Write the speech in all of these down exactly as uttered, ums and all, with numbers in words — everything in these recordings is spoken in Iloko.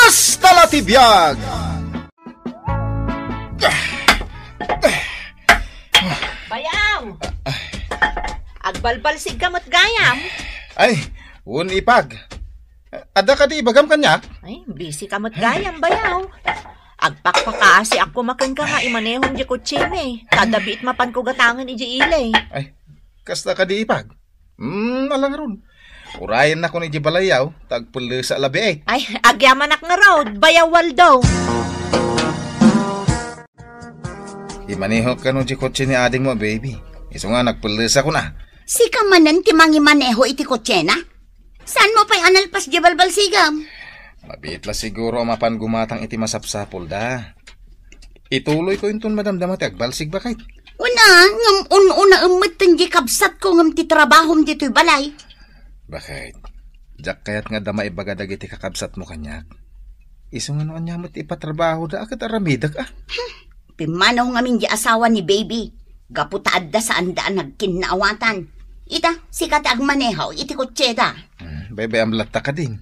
Hasta la ti biag! Bayaw! Agbalbalsigka met gayam? Ay, wen, Ipag. Adda kadi ibagam kaniak? Ay, busy ka met gayam, Bayaw. Agpakpakaasiak koma kenka nga imanehom di kotsemi. Ta adda biit mapanko gatangen idiay ili. Ay, kasta kadi, Ipag? Hmm, ala ngarud. Urayennakon idiay balayyaw, ta agpellesa labiit. Ay, agyamanak ngarud, Bayaw Waldo. Imanehok kano diay kotse ni adingmo, baby. Isu nga nagpellesakon a. Sika manen ti mangimaneho iti kotsena? Saanmo pay a nalpas diay balbalsigam? Mabiit la siguro a mapan gumatang iti masapsapulda. Ituloyko inton madamdama ti agbalsig, baket. Una, ngem un-unaem metten diay kabsatko ngem ti trabahom ditoy balay. Baket, diak kayat nga adda maibaga dagiti kakabsatmo kaniak. Isu nga no ania met ti ipatrabahoda a ket aramidek a. Hmm. Pimmanaw ngamin diay asawa ni baby. Gapu ta adda saanda a nagkinnaawatan. Ita, sika ti agmaneho iti kotseda. Hmm, baybay-am latta kadin.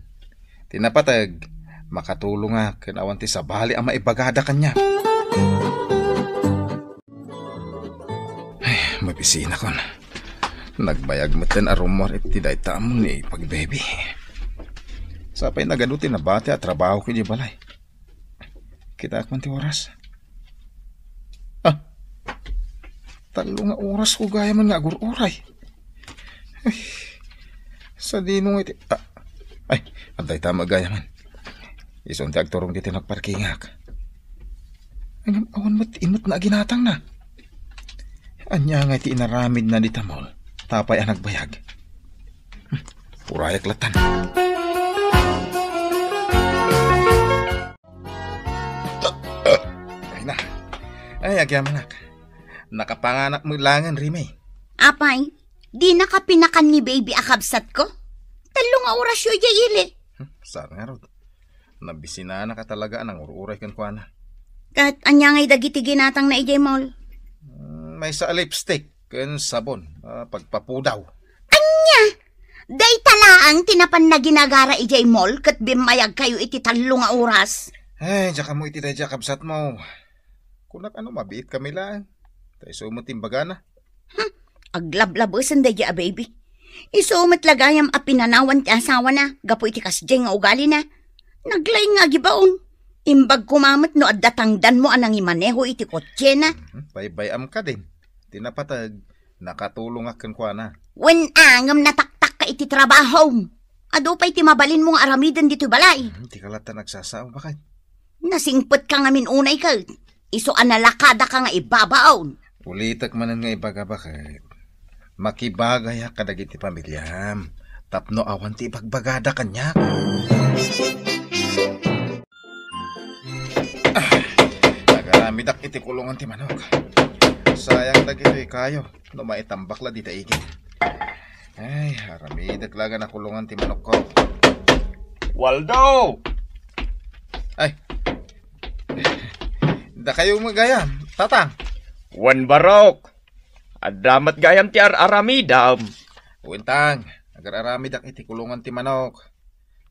Ti napateg, makatulongak ken awan ti sabali a maibagada kaniak. Ay, mabisinakon. Nagbayag metten a rummuar iti dayta ammo ni Ipag, baby. Sapay nagadu ti nabati a trabahok idiay balay. Kitaek man ti oras. Ah, tallo nga orasko gayamen nga agur-uray. Ay, sadino nga iti, ah, ay, adda ita met gayamen. Isun ti agturong ditoy nagparkingak. Ngem awan met ti immetna a ginatangna. Ania nga iti inaramidna dita mall? Tapay a nagbayag. Hmm, urayak lattan. Ay na. Ay, agyamanak. Nakapanganak met laengen, Rimay. Apay, dinaka pinakan ni baby a kabsatko? Tallo nga orasyo idiay ili. Hmm, saan ngarud? Nabisinanak a talaga a nangur-uray kenkuana. Ket ania ngay dagiti ginatangna idiay mall? Hmm, maysa a lipstick ken sabon, ah, pagpapudaw. Ania? Dayta laeng ti napanna ginagara idiay mall ket bimmayagkayo iti tallo nga oras? Ay, diak ammo iti daydiay a kabsatmo. Kunak a no mabiitkami laeng. Ta isu met ti imbagana. Hmm, aglablabesen daydiay a baby. Isu met la gayam a pinanawan ti asawana gapu iti kasdiay nga ugalina. Naglaing nga agibaon. Imbag koma met no adda tangdanmo a nangimaneho iti kotsena. Mhm, baybay-am kadin. Ti napateg, nakatulongak kenkuana. Wen a, ngem nataktakka iti trabahom. Adu pay ti mabalinmo nga aramiden ditoy balay. Mhm, dika latta nagsasao, baket. Nasingpetka ngamin unay ket isu a nalakadaka nga ibabaon. Ulitek manen nga ibaga, baket. Makibagayak kadagiti pamiliam tapno awan ti ibagbagada kaniak. Ah, nagaramidak iti kulongan ti manok. Sayang dagitoy kayo no maitambak la dita igid. Ay, aramidek laga nakulongan ti manokko. Waldo! Ay. Dakayo met gayam, Tatang. Wen, Barok. Adda met gayam ti ar-aramidam. Wen, Tang. Agar-aramidak iti kulongan ti manok.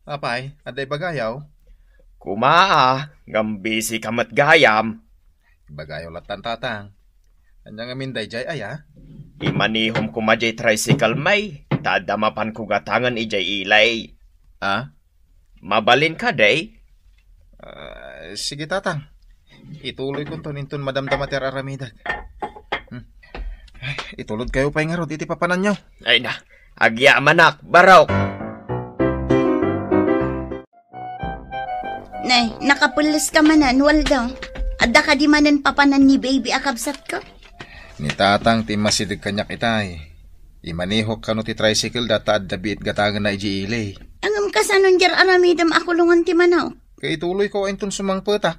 Apay, adda ibagayaw? Kumaa, ngem busy ka met gayam. Ibagayo lattan, Tatang. Ania ngamin daydiay aya? Imanihom koma diay tricycle, may, ta adda mapanko gatangen idiay ilay. Ah? Mabalin kadi? Ah, sige, Tatang. Ituloykonton inton madamdama ti ar-aramidek. Hmm. Ay, itulodkayo pay ngarud iti papananyo. Ay na, agyamanak, Barok. Ne, nakapelles ka manen, Waldo. Adda kadi manen papanan ni baby a kabsatko? Ni Tatang ti immasideg kaniak itay. Imanihok kano ti tricycle da ta adda biit gatangenna idiay ili. Ngem kasano diay ar-aramidem a kulongan ti manok? Ket ituloyko inton sumangpetak.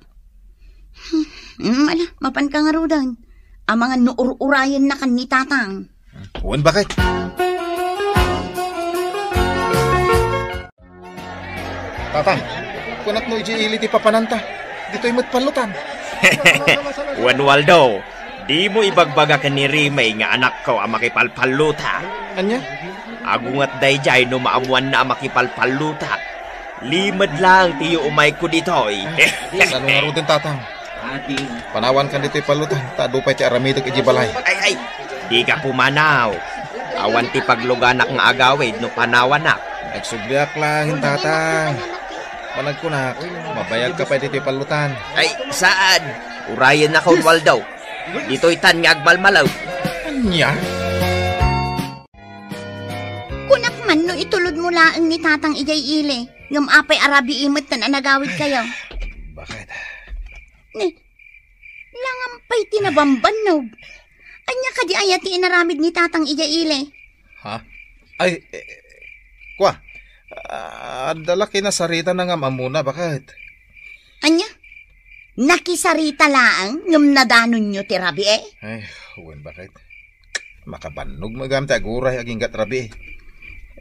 Hmm, ala, mapanka ngaruden. Amangan no ur-urayennakan ni Tatang. Wen, baket. Tatang, kunak no idiay ili ti papananta. Ditoy met pallutan. Wen, Waldo, dimo ibagbaga ken ni Rimay nga anakko a makipalpalluta. Ania? Agunget daydiay no maammoanna a makipalpallutak. Limed laeng ti yuumayko ditoy. Saan ngaruden, Tatang? Panawankan ditoy pallutan, ta adu pay ti aramidek iti balay. Ay, ay, dika pumanaw. Awan ti pagluganak nga agawid no panawanak. Nagsubliak laeng, Tatang. Panagkunak, mabayagka pay ditoy pallutan. Ay, saan? Urayennakon, Waldo. Ditoy tan nga agmalmalaw. Ania? Kunak man no itulodmo laeng ni Tatang idiay ili, ngem apay a rabii met tan a nagawidkayo? Bakit? Ni, langan pay ti nabambannog. Ania kadi aya ti inaramid ni Tatang idiay ili? Ha? Ay, eh, kua, ah, adda la kinasarita nga am-ammona, bakit? Ania? Nakisarita laeng ngem nadanonyo ti rabii? Ay, wen, bakit? Makabannog met gayam ti aguray agingga rabii.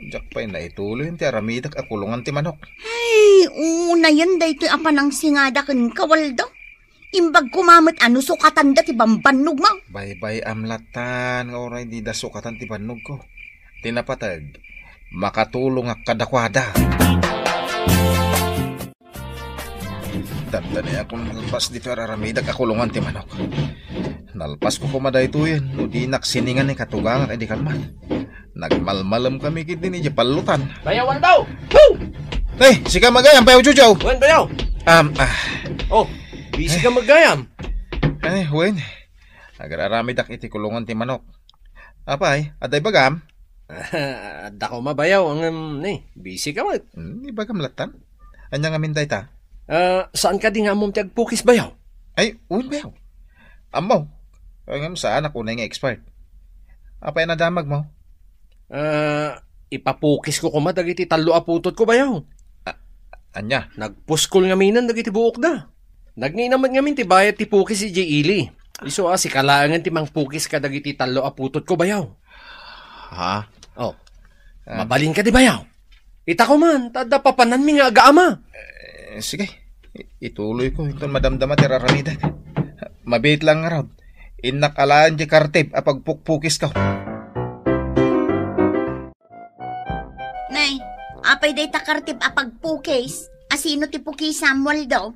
Diak pay naituloy ti aramidek a kulongan ti manok. Ay, unayen daytoy a panangsingada kenka, Waldo. Imbag koma met a no sukatanda ti bambannogmo. Baybay-am lattan nga uray dida sukatan ti bannogko. Ti napateg, makatulongak kadakuada. Dandaniakon nalpas ditoy aramidek a kulongan ti manok. Nalpasko koma daytoyen no dinak siningan ni katugangak idi kalman. Nagmalmalem kami ketdi idiay pallutan. Bayaw, Waldo! Woo! Eh, sika met gayam, Bayaw Jojo. Wen, bayaw. Um, ah. Oh, busy ka met gayam. Eh, wen. Agar-aramidak iti kulongan ti manok. Apay, adda ibagam? Adda koma, bayaw, ngem, ni, busy ka met. Hmm, ibagam lattan. Ania ngamin dayta? Ah, saan kadi nga ammom ti agpukis, bayaw? Ay, wen, bayaw. Ammo. Ngem saanak unay nga expert. Apay a nadamagmo? Ah, ipapukisko koma dagiti tallo a putotko, bayaw. A-, ania? Nagpuskol ngaminen dagiti buokda. Nagngina met ngamin ti bayad ti pukis idiay ili. Isu a, sika laengen ti mangpukis kadagiti tallo a putotko, bayaw. Ha? Oh. Ah. Mabalin kadi, bayaw? Ita koma, ta adda papananmi nga agaama. Eh, sige. I-, ituloyko inton madamdama ti ar-aramidek. Mabiit laeng ngarud. Innak alaen ti kartib a pagpukpukisko. Nay, apay dayta kartib a pagpukis? Asino ti pukisam, Waldo?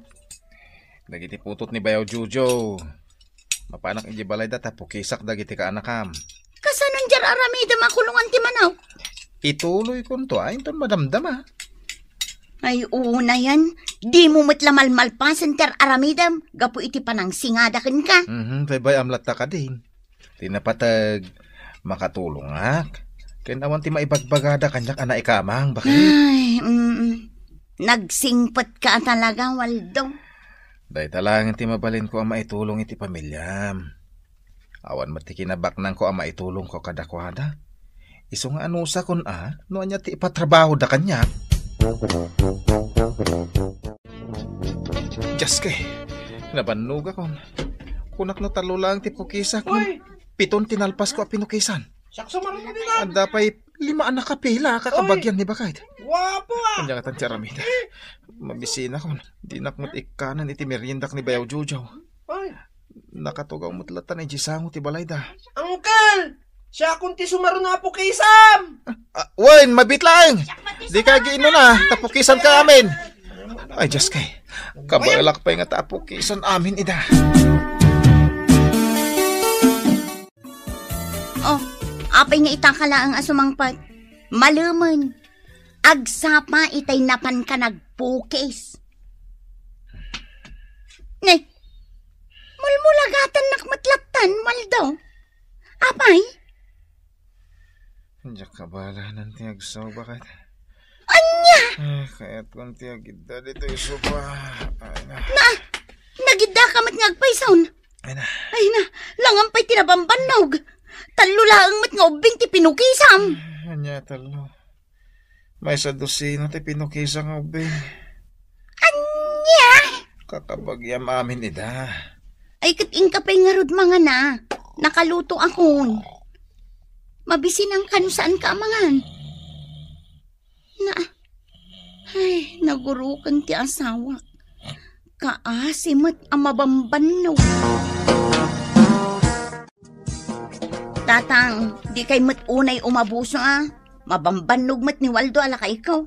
Dagiti putot ni Bayaw Jojo. Mapanak idiay balayda ta pukisak dagiti kaanakam. Kasano diay ar-aramidem a kulongan ti manok? Ituloykonto a inton madamdama. Ay, unayen, dimo met la malmalpasen ti ar-aramidem gapu iti panangsingada kenka. Mhm, baybay-am latta kadin. Ti napateg, makatulongak. Ken awan ti maibagbagada kaniak a naikamang, bakit? Ay, mm. Nagsingpetka a talaga, Waldo. Dayta laeng ti mabalinko a maitulong iti pamiliam. Awan met ti kinabaknangko a maitulongko kadakuada. Isu nga anusakon a no ania ti ipatrabahoda kaniak. Dios ko, nabannogakon. Kunak no tallo laeng ti pukisak. Uy! Piton ti nalpasko a pinukisan. Siak sumaruno dita. Adda pay lima a nakapila, kakabagian ni Bakay. Guapo, ah! Ania ngatan ti aramid? Mabisinakon. Dinak met ikkanen iti meriendak ni Bayaw Jojo. Ay. Nakatugaw met latta idiay sango ti balayda. Uncle! Siakon ti sumaruno a pukisam! Ah, wen, mabiit laeng. Dika agiinnuna, ta pukisanka amin. Ay, Dios ko. Kabaelak pay nga ta pukisan amin ida. Oh, apay nga itaka laeng a sumangpet? Malemen. Agsapa itay napanka nagpukis. Ne, mulmulagatannak met lattan, Waldo. Apay? Diak kabalanan ti agsao, Bakay. Ania? Ay, kayatko ti agidda ditoy sopa. Ay, na. Na, nagiddaka met nga agpayson. Ay, na. Ay, na, langan pay ti nabambannog. Tallo laeng met nga ubbing ti pinukisam. Ay, ania tallo? Maysa dosina ti pinukisa nga ubbing. Ania? Kakabagiam amin ida. Ay, ket inka pay ngarud mangana. Nakalutoakon. Mabisinanka no saanka a mangan. Na, ay, naguroken ti asawak. Kaasi met a mabambannog. Tatang, dikay met unay umabuso a. Mabambannog met ni Waldo a lakayko.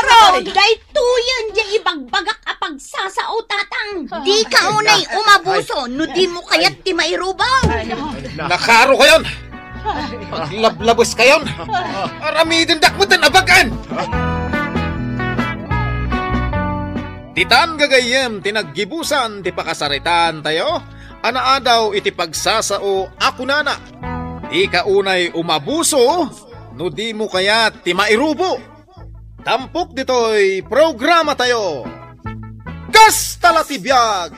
Aray! Daytoyen diay ibagbagak a pagsasao, Tatang. Dika unay umabuso no dimo kayat ti mairubo. Nakaro kayon! Aglablabes kayon! Aramidendak metten a bag-an! Ditan gagayyem ti naggibusan ti pakasaritaantayo a naadaw iti pagsasao a kunana, "Dika unay umabuso no dimo kayat ti mairubo." Tampok ditoy programa tayo. Kasta la ti biag!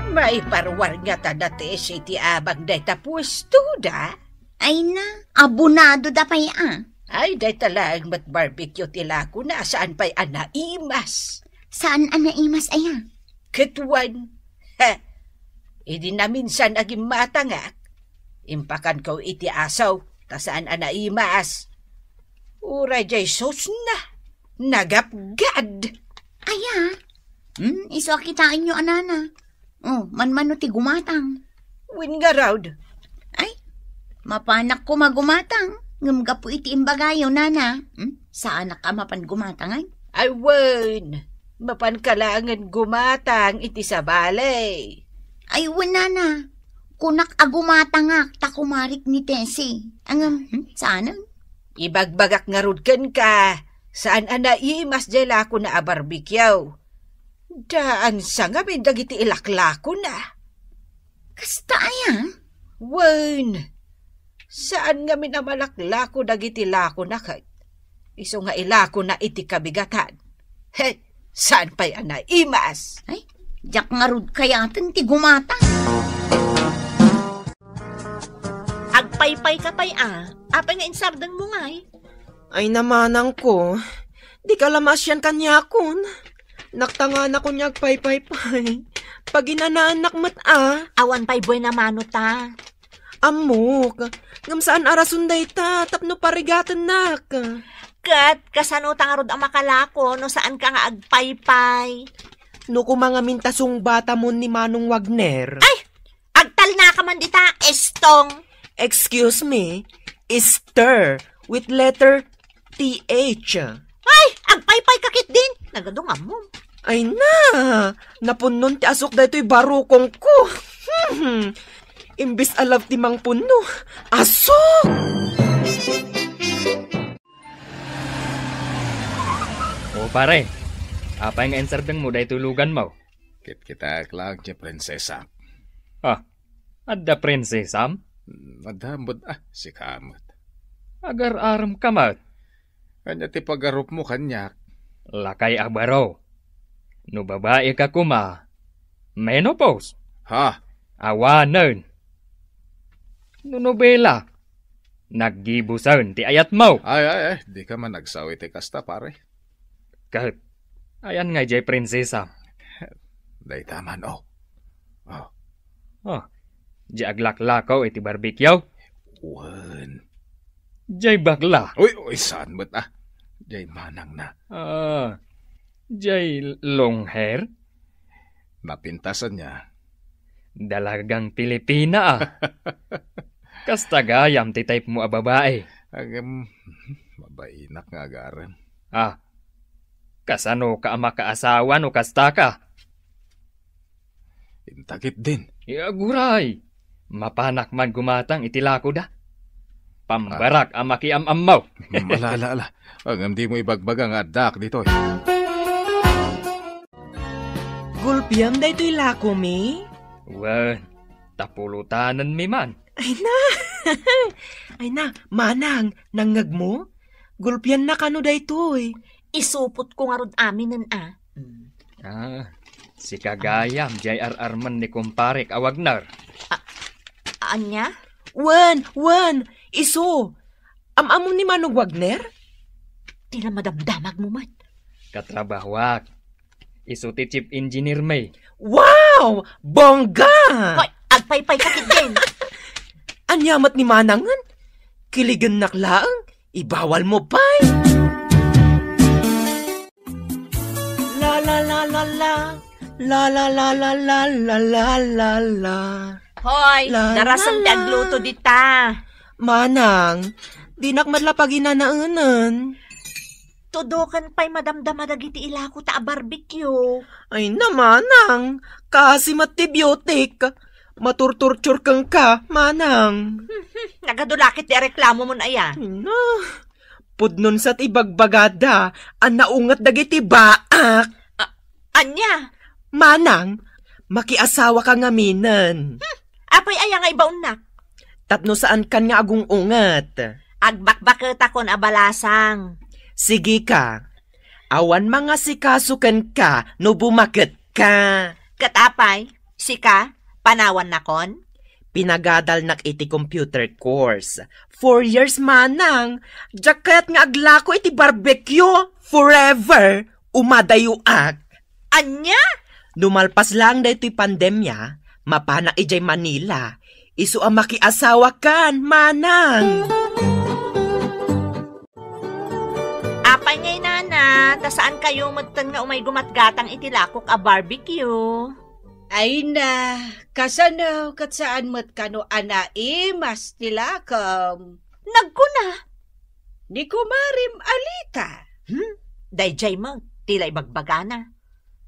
Maiparuar ngata dati iti abang dayta puesto da? Ay na, abonado da pay a. Ay, dayta laeng met barbecue ti lakona, saan pay a naimas. Saan a naimas aya? Ket wen, ha, idi naminsan a gimmatangak, impakanko iti aso, ta saan a naimas. Uray jay sosna, nagapgad. Aya? Hmm, isu a kitaenyo a nana. Oh, manmano ti gumatang? Wen ngarud. Ay, mapanak koma gumatang. Ngem gapu iti imbagayo, nana. Hmm? Saanak a mapan gumatangan? Ay, wen. Mapanka laengen gumatang iti sabali. Ay, wen, nana. Kunak a gumatangak ta kumarik ni Tessie. Ngem, hmm, saanen? Ibagbagak ngarud kenka, saan a naimas jay lakona a barbecue. Daan sa ngamin dagiti ilaklakona. Kasta aya? Wen, saan ngamin a malaklako dagiti lakona ket isu nga ilakona iti kabigatan. He, saan pay a naimas? Ay, diak ngarud kayaten ti gumatang. Agpaypay ka pay a. Apay nga insardeng mo ngay? Ay, namanangko, di ka la maasian kaniakon. Naktanganak koni agpaypaypay. Paginanaannak met a. Awan pay buena mano ta. Ammok, ngem saan a rason dayta tapno parigatennak. Ket kasano ta ngarud a makalako no saan ka nga agpaypay? No kumangamin ta sungbatamon ni Manong Wagner. Ay! Agtalna ka man dita, Estong. Excuse me, Esther with letter T H. Ay, agpaypay ka ketdin. Nagadungam mo. Ay na, napunnon ti asuk daytoy barukongko. Hmm, imbes a love ti mangpunno, asuk! O pare, apay nga insardeng mo daytoy lugan mo? Kitkitak lang ti prinsesa. Ah, adda prinsesam? Mm, adda met, ah, sika met. Agar-arem ka met. Ania ti pagarupmo kaniak? Lakay a baro. No babai ka koma, menopause. Ha? Awanen. No nobela, naggibusen ti ayatmo. Ay, ay, ay, di ka man agsao iti kasta, pare. Ket, ayan nga jay prinsesa. Dayta man, oh. Oh. Oh, jay aglaklakaw iti barbecue? Wen. Jay bakla. Uy, uy, saan met, ah? Jay manang na. Ah, jay long hair? Napintasan niya. Dalagang Pilipina, ah. Kasta gayam ti type mo a babae. Agam, mabainak nga agarem. Ah, kasano ka a makaasawa no kasta ka? Intakit din. Aguray, mapanak man gumatang iti lakoda. Pambarak a makiam-ammaw. Ala, ala, ala. Agam di mo ibagbaga nga addak ditoy. Gulpiam daytoy lakomi? Wen, ta pulutanenmi man. Ay na! Ay na, manang, nangngegmo? Gulpianna kano daytoy? Isupotko ngarud aminen a. Ah, sika gayam, jay ar-armen ni kumparek a Wagner. A-, ania? Wen, wen, isu. Am-ammo ni Manong Wagner? Di la madamdamag mo met. Katrabahoak. Isu ti chief engineer mi. Wow! Bongga! Hoy, agpaypay ka ketdin. Ania met ni manangen? Kiligennak laeng, ibawal mo pay. La, la, la, la, la. La, la, la, la, la, la, la, la, la. Hoy, la, darasem la, ti la. Agluto dita. Manang, dinak met la paginanaenen. Tudoken pay madamdama dagiti ilako ta a barbecue. Ay na, manang, kasi met ti biotik. Maturturtur kenka, manang. Nagadu la ket ti reklamo mon aya. Ay na, pudnon sa ti ibagbagada a naunget dagiti baak. A-, ania? Manang, makiasawa ka ngaminen. Hmm, apay aya nga ibaonnak? Tapno saan kan nga agung-unget. Agbakbaketakon a balasang. Sige ka. Awan mangasikaso kenka no bumaketka. Ket apay, sika, panawannakon? Pinagadalnak iti computer course. Four years manang. Diak kayat nga aglako iti barbecue. Forever. Umadayuak. Ania? No malpas laeng daytoy pandemia, mapanak idiay Manila. Isu a makiasawakan, manang. Apay ngay, nana, ta saan kayo metten nga umay gumatgatang iti lakok a barbecue? Ay na, kasano ket saan met kano a naimas ti lakom? Nagkuna. Ni kumarim Alita. Hmm? Daydiay met ti la ibagbagana.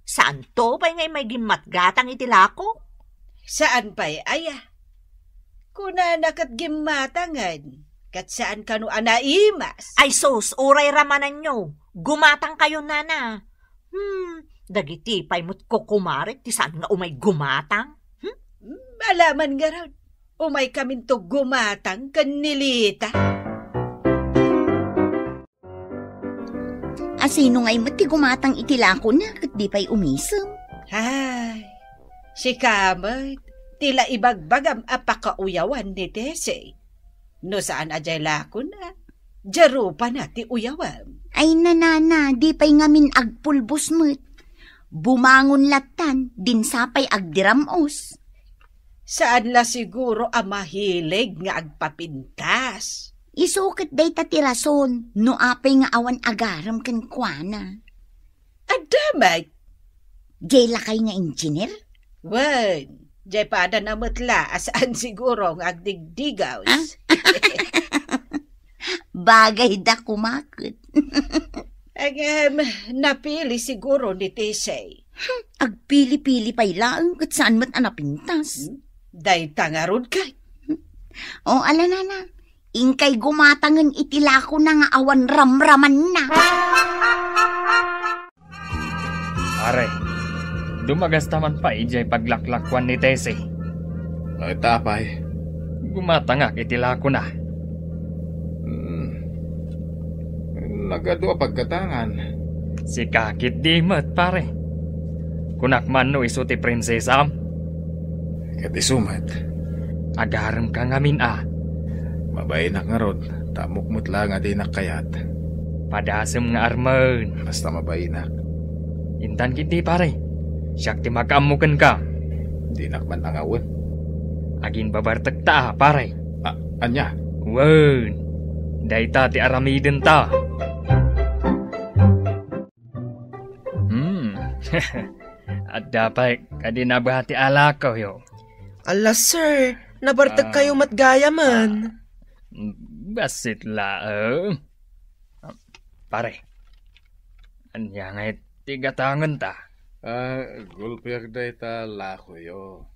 Saanto pay nga immay gimmatgatang iti lakok? Saan pay aya? Kunana ket gimmatangen, ket saan kano a naimas. Ay sus, uray ramananyo. Gumatang kayo, nana. Hmm, dagiti pay met kukumarit ti saan nga umay gumatang? Hmm? Hmm, alaman ngarud. Umay kaminto gumatang ken ni Lita. Asino ngay met ti gumatang iti lakona ket di pay umisem? Ay, sika met ti la ibagbagam a pakauyawan ni Tessie. No saan a diay lakona, diay rupana ti uyawam. Ay, nanana, di pay ngamin agpulbos met. Bumangon lattan, dinsa pay agdiram-os. Saan la siguro a mahilig nga agpapintas. Isu ket dayta ti rason no apay nga awan agarem kenkuana. Adda met. Diay lakay nga engineer? Wen, diay padana met la a saan siguro nga agdigdigaws. Ah? Bagay da kumaket. Ngem, napili siguro ni Tessie. Hmm, agpili-pili pay laeng ket saan met a napintas. Hmm? Dayta ngarud ket. O, ala, nana, inkay gumatangen iti lakona nga awan ramramanna. Pare, dumagasta man pay idiay paglaklakuan ni Tessie. Ay, ta apay? Gumatangak iti lakona. Hmm. Nagadu a paggatangan. Sika ketdi met, pare. Kunak man no isu ti prinsesam? Ket isu met. Agaremka ngamin a. Mabainak ngarud, ta ammok met la nga dinak kayat. Padasem nga armen. Basta mabainak. Intan ketdi, pare. Siak ti makaammo kenka. Dinak man angawen. Aginbabartekta a, pare. A-, ania? Wen. Dayta ti aramidenta. Hmm. Adda pay kadi nabati a lakoyo. Ala, sir, nabartek kayo met gayamen. Ah. Bassit laeng. Pare, ania ngay ti gatangenta? Ah, gulpiak dayta lakoyo.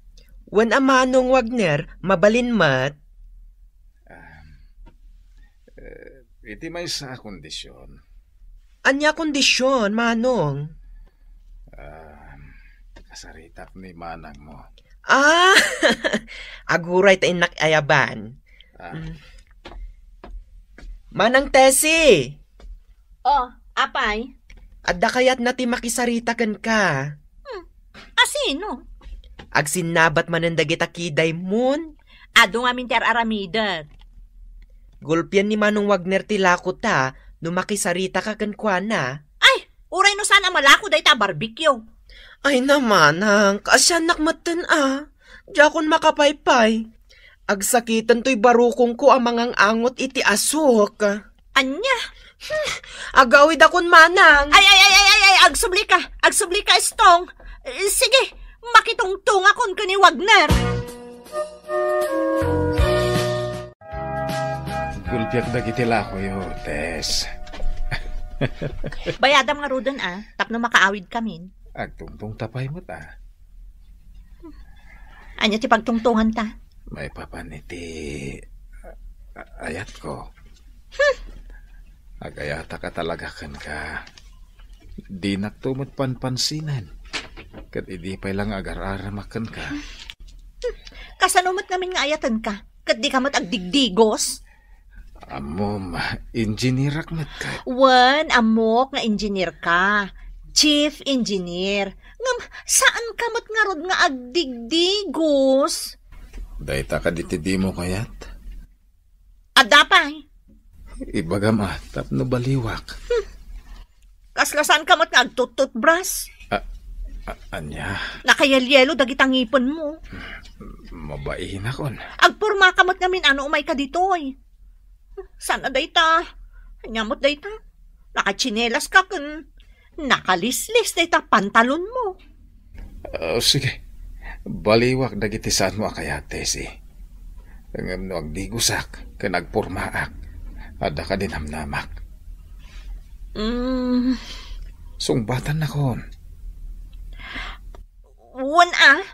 Wen a Manong Wagner, mabalin met. Ah, eh, iti maysa a kondisyon. Ania kondisyon, Manong? Ah, kasaritak ni manangmo. Ah, aguray ta innak ayaban. Ah. Mm. Manang Tessie! Oh, apay? Adda kayatna ti makisarita kenka. Hmm, asino? Agsinnabat manen dagita kidaymon. Adu ngamin ti ar-aramidek. Gulpian ni Manong Wagner ti lakota no makisaritaka kenkuana. Ay, uray no saan a malako dayta a barbecue. Ay, namanang, kaasiannak metten a. Diakon makapaypay. Agsakiten toy barukongko a mangang-angot iti asuk. Ania? Hmm, agawidakon manang. Ay, ay, ay, ay, ay, ay, agsublika. Agsublika, Estong. Eh, sige, makitungtungakon ken ni Wagner. Gulpiak dagiti lakoyo, Tess. Bayadam ngaruden a, tapno makaawidkamin. Agtungtungta pay met a. Ania ti pagtungtunganta? Maipapan iti a-, ayatko. Hmm. Agayatak a talaga kenka. Dinakto met panpansinen. Ket idi pay la nga agar-aramak kenka. Hmm. Kasano met ngamin nga ayatenka? Ket dika met agdigdigos? Ammom, engineerak met ket. Wen, ammok nga engineer ka. Chief engineer. Ngem, saan ka met ngarud nga agdigdigos? Dayta kadi ti dimo kayat? Adda pay. Ibagam a, tapno baliwak. Kasla saan ka met nga agtututbras? A-, a-, ania? Nakayelyelo dagita ngipenmo. Mabainakon. Agporma ka met ngamin a no umay ka ditoy. Saan a dayta? Ania met dayta? Nakatsinelas ka ken nakalislis dayta pantalonmo. Ah, sige. Baliwak dagiti saanmo a kayat, Tessie. Ngem no agdigosak ken agpormaak, adda kadi namnamak? Mm. Sungbatannakon. Wen a,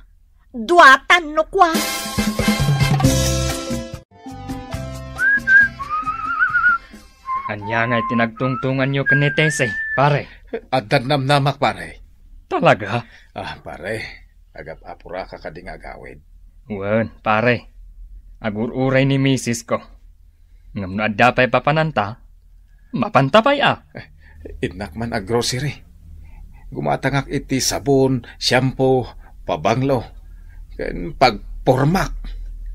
duatan no kua. Ania ngay ti nagtungtonganyo ken ni Tessie, pare? Addan namnamak, pare. Talaga? Ah, pare, agap-apuraka kadi nga agawid? Wen, pare. Agur-uray ni misis ko. Ngem no adda pay papananta, mapanta pay a. Eh, innak man aggrocery. Gumatangak iti sabon, shampoo, pabanglo, ken pagpormak.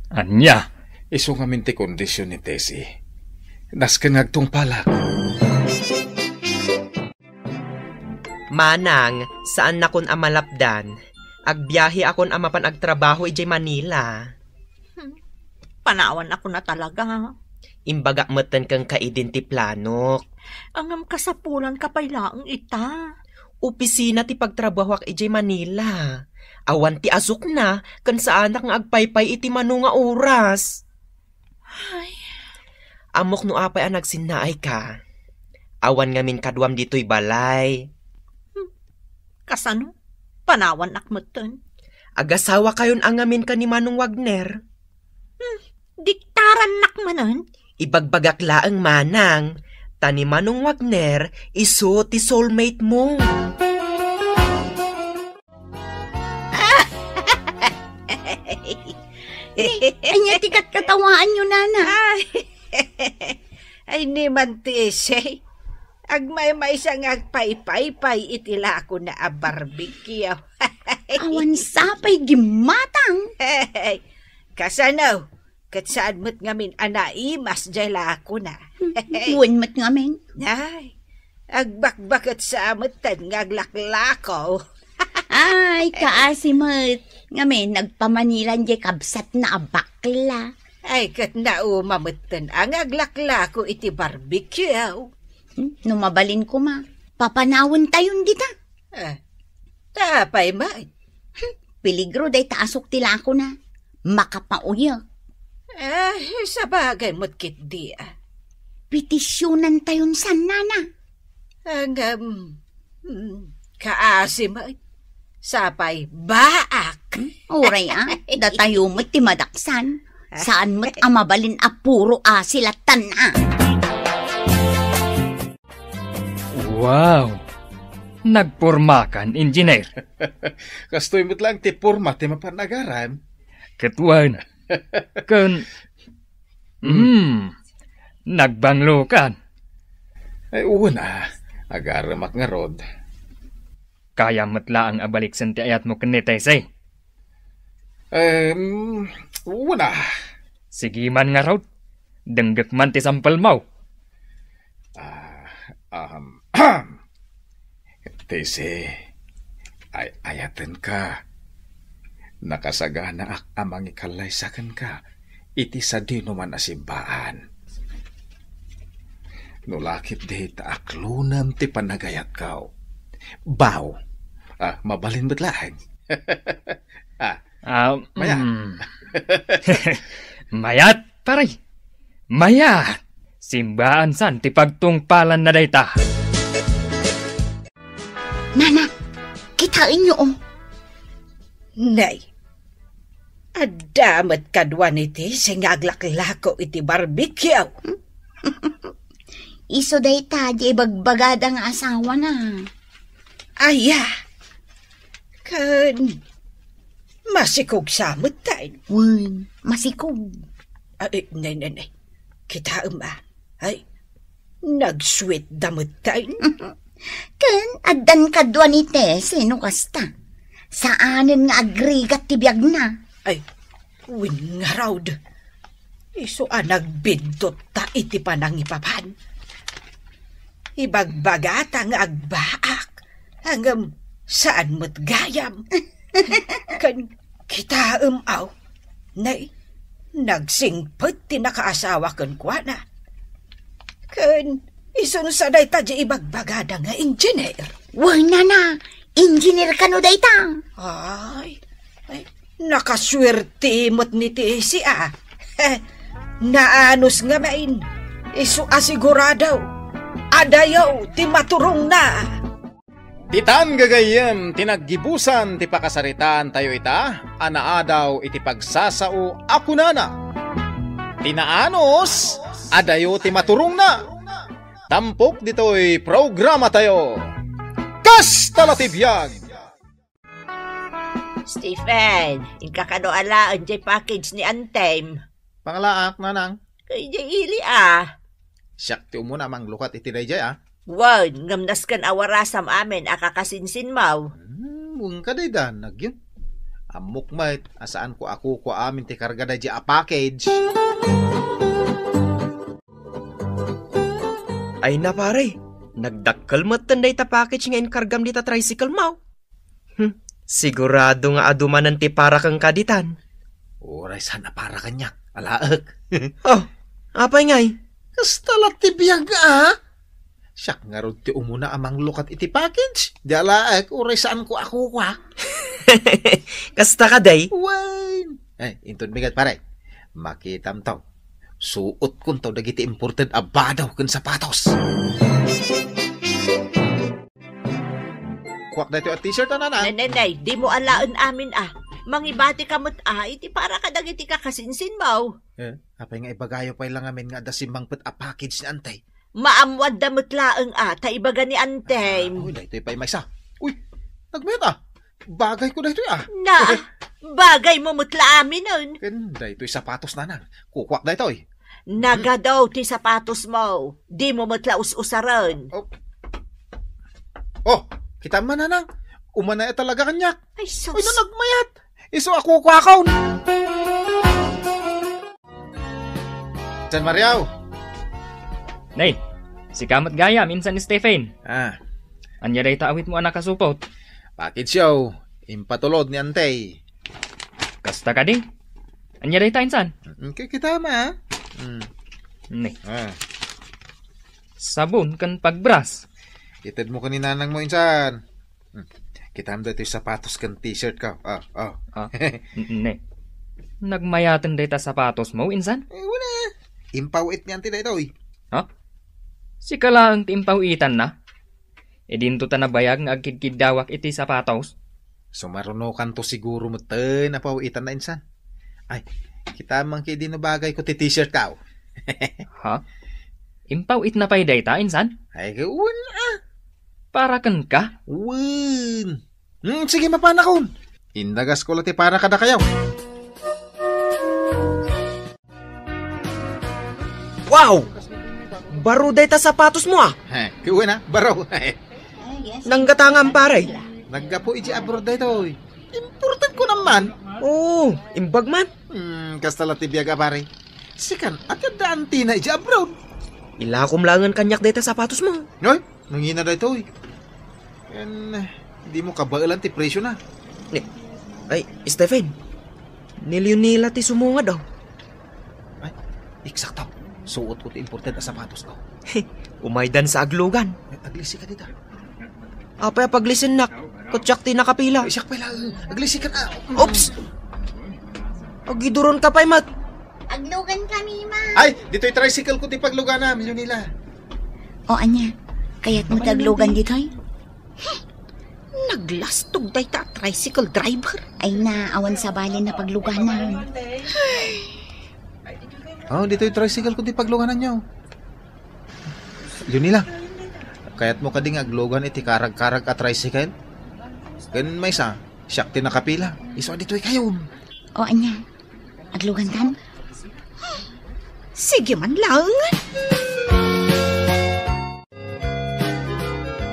Ania? Isu ngamin ti kondisyon ni Tessie. Nasken nga agtungpalak. Manang, saannakon a malapdan. Agbiaheakon a mapan agtrabaho idiay Manila. Hmm. Panawanakon a talaga. Imbagak metten kenka idin ti planok. Ngem kasapulanka pay laeng ita. Opisina ti pagtrabahoak idiay Manila. Awan ti asukna, ken saanak nga agpaypay iti mano nga oras. Ay. Ammok no apay a nagsinnaayka. Awan ngamin kaduam ditoy balay. Hmm. Kasano? Panawannak metten. Agasawakayon a ngamin ken ni Manong Wagner. Hmm. Diktarannak manen? Ibagbagak laeng, Manang. Ta ni Manong Wagner, isu ti soulmate mo. Ni, ania ti katkatawaanyo, Nana? Ay, ay, ni man ti Tessie. Agmaymaysa nga agpaypaypay iti lakona a barbecue. Awan sapay gimmatang. Kasano? Ket saan met ngamin a naimas diay lakona. Wen met ngamin. Ay, agbakbaket sa metten nga aglaklako. Ay, kaasi met. Ngamin, nagpamanilan diay kabsatna a bakla. Ay, ket nauma metten a nga aglaklako iti barbecue. Hmm, no mabalin koma, papanawentayon dita. Eh, ta apay met? Hmm, peligro dayta asuk ti lakona. Makapauyek. Eh, sabagay met ketdi, ah. Petisyonantayon san, Nana. Ngem, mm, kaasi met. Sapay, baak. Hmm, uray, ah. Datayo met ti madaksan. Saan met a mabalin a puro asi lattan, ah. Wow! Nagpormakan, Engineer. Kastoy met laeng ti porma ti mapan agaram. Ket wen. Ken, mm, nagbanglokan. Ay, wen a. Agaremak ngarud. Kayam met laeng a baliksen ti ayatmo ken ni Tessie. Em, wen a. Sige man ngarud. Denggek man ti sampelmo. Ah, um, Tessie, ay-ayatenka. Nakasaganaak a mangikallaysa kenka iti sadinoman a simbaan. No la ketdi ta aklonem ti panagayatko. Baw, ah, mabalin met laeng. Ah, ah, mayat. Mm. Mayat, pare. Mayat. Simbaan san ti pagtungpalanna dayta. Nana, kitaenyo, oh. Nay, adda met kadua ni Tessie nga aglaklako iti barbecue. Isu dayta, di ibagbagada nga asawana. Aya, ken masikog sa metten. Wen, masikog. Ay, ne, ne, ne. Kitaem, ah. Ay, nagsuetda metten. Ken addan kadua ni Tessie no kasta. Saanen nga agrigat ti biagna. Ay, wen ngarud. Isu a nagbintotta iti panangipapan. Ibagbagata nga agbaak, ngem saan met gayam. Ken kitaem, aw, nay, nagsingpet ti nakaasawa kenkuana. Ken isunsa dayta di ibagbagada nga engineer? Wen, nana, engineer kano dayta? Ay, ay, nakasuerte met ni Tessie a. Naanus ngamin, isu a sigurado, adayo ti maturongna. Ditan gagayyem ti naggibusan ti pakasaritaan tayo ita a naadaw iti pagsasao a kunana, "Ti naanus, adayo ti maturongna." Tampok ditoy programa tayo. Kasta la ti biag! Stephen, inka kano alaen jay package ni Antem? Pangalaak, nanang. Kay jay ili a. Siak ti umuna a manglukat iti dayjay a. Wen, ngem nasken a warasam amin a kakasinsinmaw. Hmm, wen ka dayta, nagyon. Ammok met a saanko a kukua amin ti karga dayjay a package. Ay na, pare, nagdakkel metten dayta package nga inkargam dita tricycle mo. Hmm, sigurado nga adu manen ti para kenka ditan. Uray saan a para kaniak, alaek. Oh, apay ngay? Kasta la ti biag a. Siak ngarud ti umuna a manglukat iti package. Di alaek, uray saanko a kukua. Kasta kadi? Wen. Ay, inton bigat, pare. Makitam to. Suotkon to dagiti imported a badaw ken sapatos. Kuak daytoy a t-shirt a, nanang. Nay, nay, nay, dimo alaen amin a. Mangibatika met a, iti para kadagiti kakasinsinmaw. Eh, apay nga ibagayo pay la ngamin nga adda simmangpet a package ni Antay? Maammoanda met laeng a, ta ibaga ni Antay. Ah, uy, daytoy pay maysa. Uy, nagmayat a. Bagayko daytoy a. Na, bagaymo met la aminen. Ken daytoy sapatos, nanang. Kukuak daytoy. Nagadu ti sapatosmo. Dimo met la us-usaren. Oh. Oh, kitam man, nanang. Umana talaga kaniak. Ay, sus. Uy, no, nagmayat. Isu a kukuakon. San Mario. Nay, sika met gayam, insan Stephen. Ah. Ania dayta awitmo a nakasupot? Package yo, impatulod ni Antay. Kasta kadi? Ania dayta, insan? Mm, ki-, kitam a. Mm. Ni. Ah. Sabon ken pagbras. Itedmo ken ni nanangmo, insan. Hmm. Kitam daytoy sapatos ken t-shirt ko. Oh, oh. Ah, n-, ne. Nagmayaten dayta sapatosmo, insan? Eh, wala. Impaw-it ni Antay daytoy. Ha? Sika laeng ti impaw-itanna? Idinto ta nabayag nga agkidkiddawak iti sapatos? Sumarunokanto siguro metten a paw-itanna, insan. Ay, kitam man kadi no bagayko ti t-shirt ko. Ha? Impaw-itna pay dayta, insan? Ay, wen a. Para kenka? Wen. Hmm, sige, mapanakon. Indagasko la ti para kadakayo. Wow! Baro dayta sapatosmo a. He, wen a, baro. Nanggatangam, pare. Naggapu iti abroad daytoy. Imported ko naman. Oo, imbag man. Hmm, kasta la ti biag a, pare. Sikan, ati adda antina iti abroad. Ilakom laengen kaniak dayta sapatosmo. Noy? Nangina daytoy. Ken, dimo kabaelan ti presyo na. Ni, ay, Stephen, ni Leonela ti sumungad, oh. Ay, eksakto. Suotko ti imported a sapatos ko. Umaydan sa aglugan. Ay, aglisi ka dita. Apay a paglisinnak? Ket siak ti nakapila. Ay, siak pala. Aglisi ka na. Oops! Agiduron ka pay met. Aglugan kami, ma. Ay, ditoy tricycle ko ti pagluganam, Leonela. O, ania? Kayatmo ti aglugan ditoy? Naglastog dayta a tricycle driver. Ay na, awan sabali na pagluganan. Oh, ditoy tricycle ko ti paglugananyo. Leonela, kayatmo kadi nga aglugan iti karag-karag a tricycle? Ken maysa, siak ti nakapila. Isu a ditoy kayon. O, ania? Aglugantan? Sige man laeng.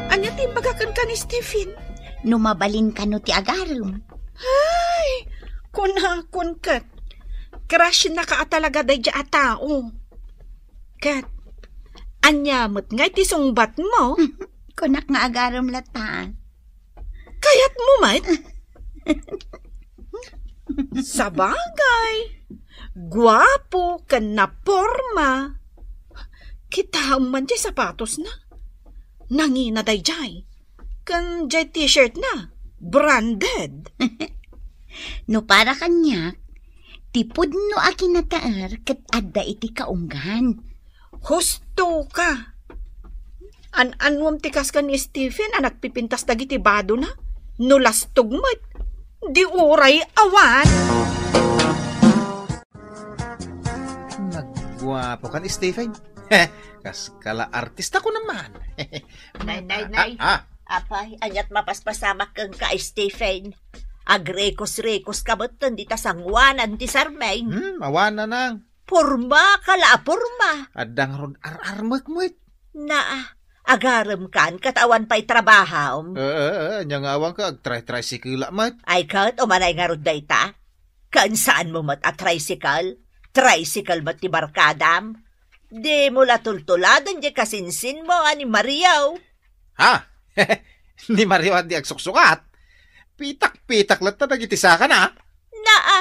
Ania ti imbaga kenka ni Stephen? No mabalin kano ti agarem. Ay, kunakon ket. Crush na ka talaga daydiay a tao. Ket, ania met ngay ti sungbatmo? Kunak nga agarem latta. Kayatmo met? Sabagay, guapo ken naporma. Kitaem man diay sapatosna. Nangina daydiay. Ken diay t-shirt na, branded. No para kaniak, ti pudno a kinataer ket adda iti kaunggan. Husto ka. An-annuam ti kas ken ni Stephen a nagpipintas dagiti badona? No lastog met, di uray awan. Nagguapo kan Stephen. Kas kala artista ko naman. Nay, nay, nay. Ah, ah. Apay, aniat mapaspasamak kenka, Stephen? Agrekos-rekos ka met ken dita sangoanan ti sarmeng. Hmm, awan na nang. Porma ka la a porma. Adda ngarud ar-armek met. Naa, agarem kan ket awan pay trabahom. Eh, eh, eh, ania nga awan ka, agtray-tricycle met. Ay ket, umanay ngarud dayta. Ken saanmo met a tricycle? Tricycle met ti barkadam. Dimo la tultuladen diay kasinsinmo a ni Mario. Ha? Ni Mario a di agsuksukat? Pitak-pitak latta dagiti sakana. Naa,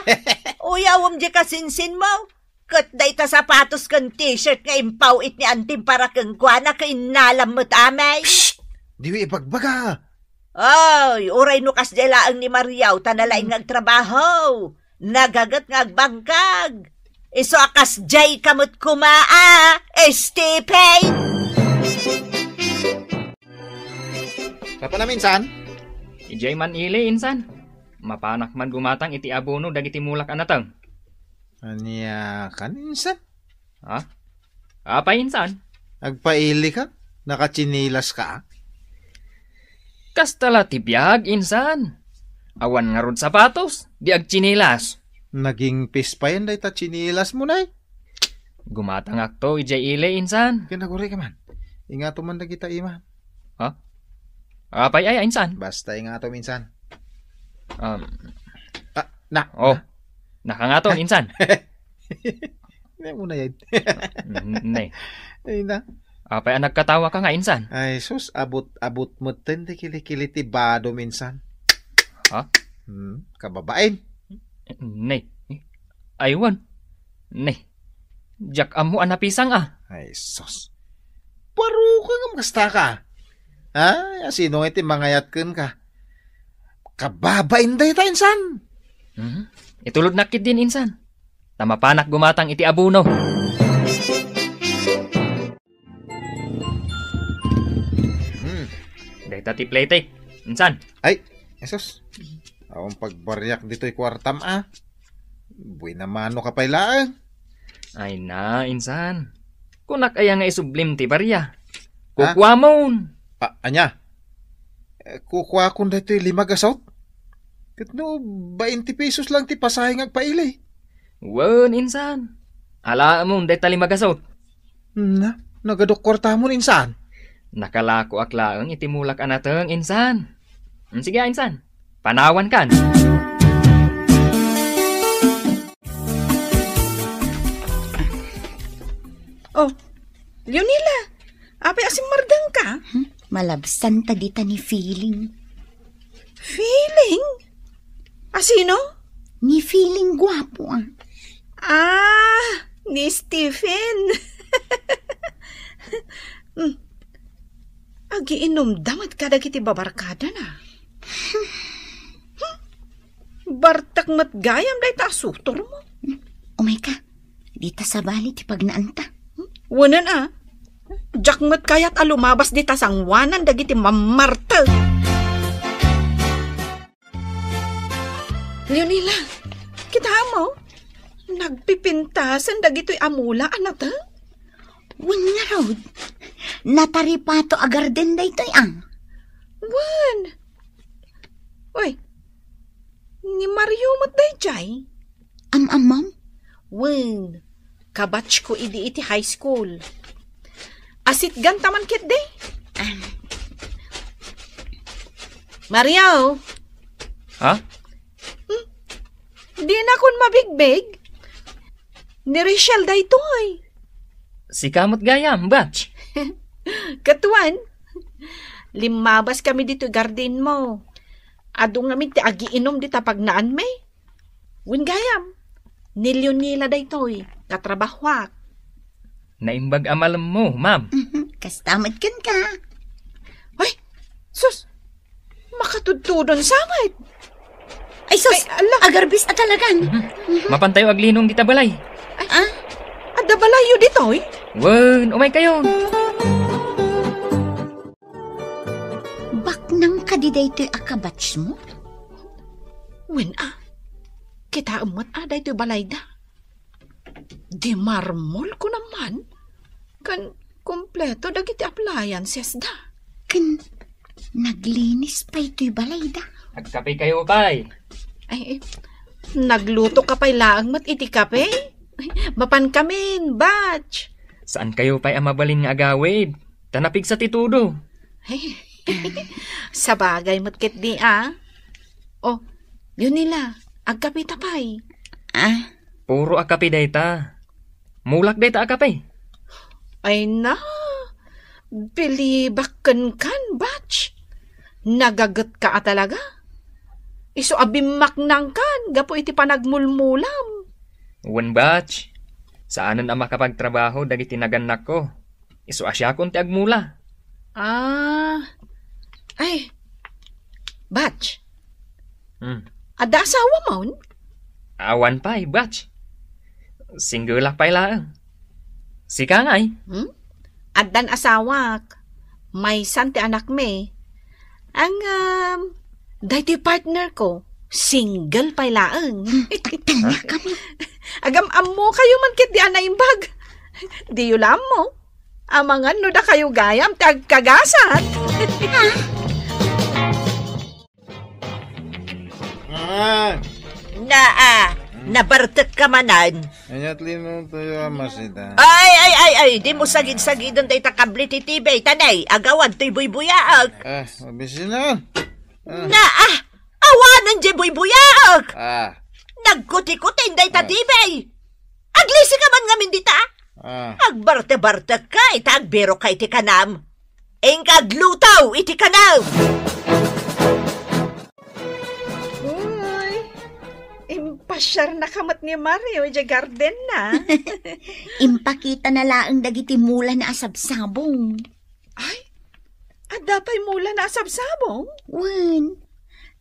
uyawem diay kasinsinmo. Ket dayta sapatos ken t-shirt nga impaw-it ni antim para kenkuana, kainnalam met amay. Psst! Diyo ibagbaga. Ay, uray no kasdiay laeng ni Mario, ta nalaing nga agtrabaho. Nagaget nga agbangkag. Isu a kasdiay ka met koma a, Stephen! Kapanam, insan? Idiay man ili, insan. Mapanak man gumatang iti abono dagiti mulak a nateng. Ania kan, insan? Ha? Apay, insan? Agpaili ka? Nakatsinilas ka? Kasta la ti biag, insan. Awan ngarud sapatos, di agtsinilas. Naging pis payen dayta tsinilasmo, nay? Gumatangakto idiay ili, insan. Kinaguri ka man. Ingato man dagita ima. Ha? Apay aya, insan? Basta ingato, insan. Um, Ah, na. Oh. Nakangato, insan. Ne mo na yan. N-, ne. Ay na. Apay a nagkatawa ka nga, insan? Ay, sus, abot-abot met ten ti kilikili ti bado minsan. Ha? Hmm, kababain. Ne. Aywan. Ne. Diak ammo a napisang a. Ay, sus. Baro ka ngem kasta ka. Ha? Sino nga iti mangayat kenka? Kababain dayta, insan. Mhm. Itulodnak ketdin, insan. Ta mapanak gumatang iti abono. Hmm. Dayta ti plete, insan. Ay, Jesus. Awan pagbariak ditoy kuartam, a. Buena mano ka pay laeng. Ay na, insan. Kunak aya nga isublim ti baria. Ha? Kukuamon. A-, ania? Eh, kukuakon daytoy lima gasot? Ket no, bainte pesos lang ti pasahe nga agpaili. Wen, insan. Alaamon dayta lima gasot. Na, nagadok kuartamon, insan. Nakalakoak laeng iti mulak a nateng, insan. Mm, sige, insan. Panawan kan. Oh, Leonila, apay a simmardeng ka? Hmm, malabsan ta dita ni Feeling. Feeling? A sino? Ni Feeling guapo, a. Ah, ni Stephen. Hmm. Agiinumda met kadagiti babarkadana. Hmm. Bartek met gayam dayta a sutormo. Umay ka, dita sabali ti pagnaanta. Wen a, diak met kayat a lumabas dita sangoanan dagiti mammartek. Leonila, kitaem, nagpipintasen dagitoy a mula a nateng? Wen ngarud, nataripato a garden daytoy, a. Wen. Uy, ni Mario met daydiay? Am-amam? Wen, kabatchko idi iti high school. Asitgan ta man ketdi. Mario. Ha? Hmm? Dinakon mabigbig. Ni Rachel daytoy. Sika met gayam, batch. Ket wen, limmabaskami ditoy gardenmo. Adu ngamin ti agiinum dita pagnaanmi. Wen gayam, ni Leonila daytoy, katrabahoak. Naimbag a malemmo, ma'am. Mhm, kasta met kenka. Ay, sus, makatudtudon sa met. Ay, sus, ay, ala. Agarbis a talagan. Mhm. Mapantayo aglinong dita balay. Ay, ah? Adda balayyo ditoy? Wen, umaykayo. Baknang kadi daytoy a kabatchmo? Wen a, kitaem met a daytoy balayda. Di marmol ko naman, ken kompleto dagiti appliances da. Ken naglinis pay toy balayda. Agkape kayo pay. Ay, eh, nagluto ka pay laeng met iti kape? Mapan kamin, batch. Saan kayo pay a mabalin nga agawid? Ta napigsa ti tudo. Sabagay met ketdi a. Oh, Leonila, agkape ta pay. Ah? Puro a kape dayta. Mulak dayta a kape. Ay na, bilibak kenkan, batch. Nagaget ka a talaga. Isu a bimmaknangkan gapu iti panagmulmulam. Wen, batch. Saanen a makapagtrabaho dagiti nagannakko. Isu a siakon ti agmula. Ah. Ay. Batch. Hmm. Adda asawamon? Awan pay, batch. Singgelak pay laeng. Sika ngay? Hmm? Addan asawak. Maysan ti anakmi. Ngem, daytoy partner ko, single pay laeng. Hmm, agtalna kami. Agam-ammo kayo man ketdi a naimbag. Diyo la ammo. Amangan no dakayo gayam ti agkagasat. Ah. Naa, nabartek ka manen. Ania ti linuntoyo a masita? Ay, ay, ay, ay, dimo sagid-sagiden dayta kable ti T V, tanay, agawad toy buybuyaek. Ah, mabisinan. Ah. Naa, awanen di buybuyaek. Ah. Nagkutikuteng dayta Ah. T V. Aglisi ka man ngamin dita. Ah. Agbarte-bartek ka, ita agbiro ka iti kanam. Inka agluto iti kanam. Uy, impasiarna ka met ni Mario iti gardenna. Impakitana laeng dagiti mulana a sabsabong. Ay, adda pay mulana a sabsabong? Wen,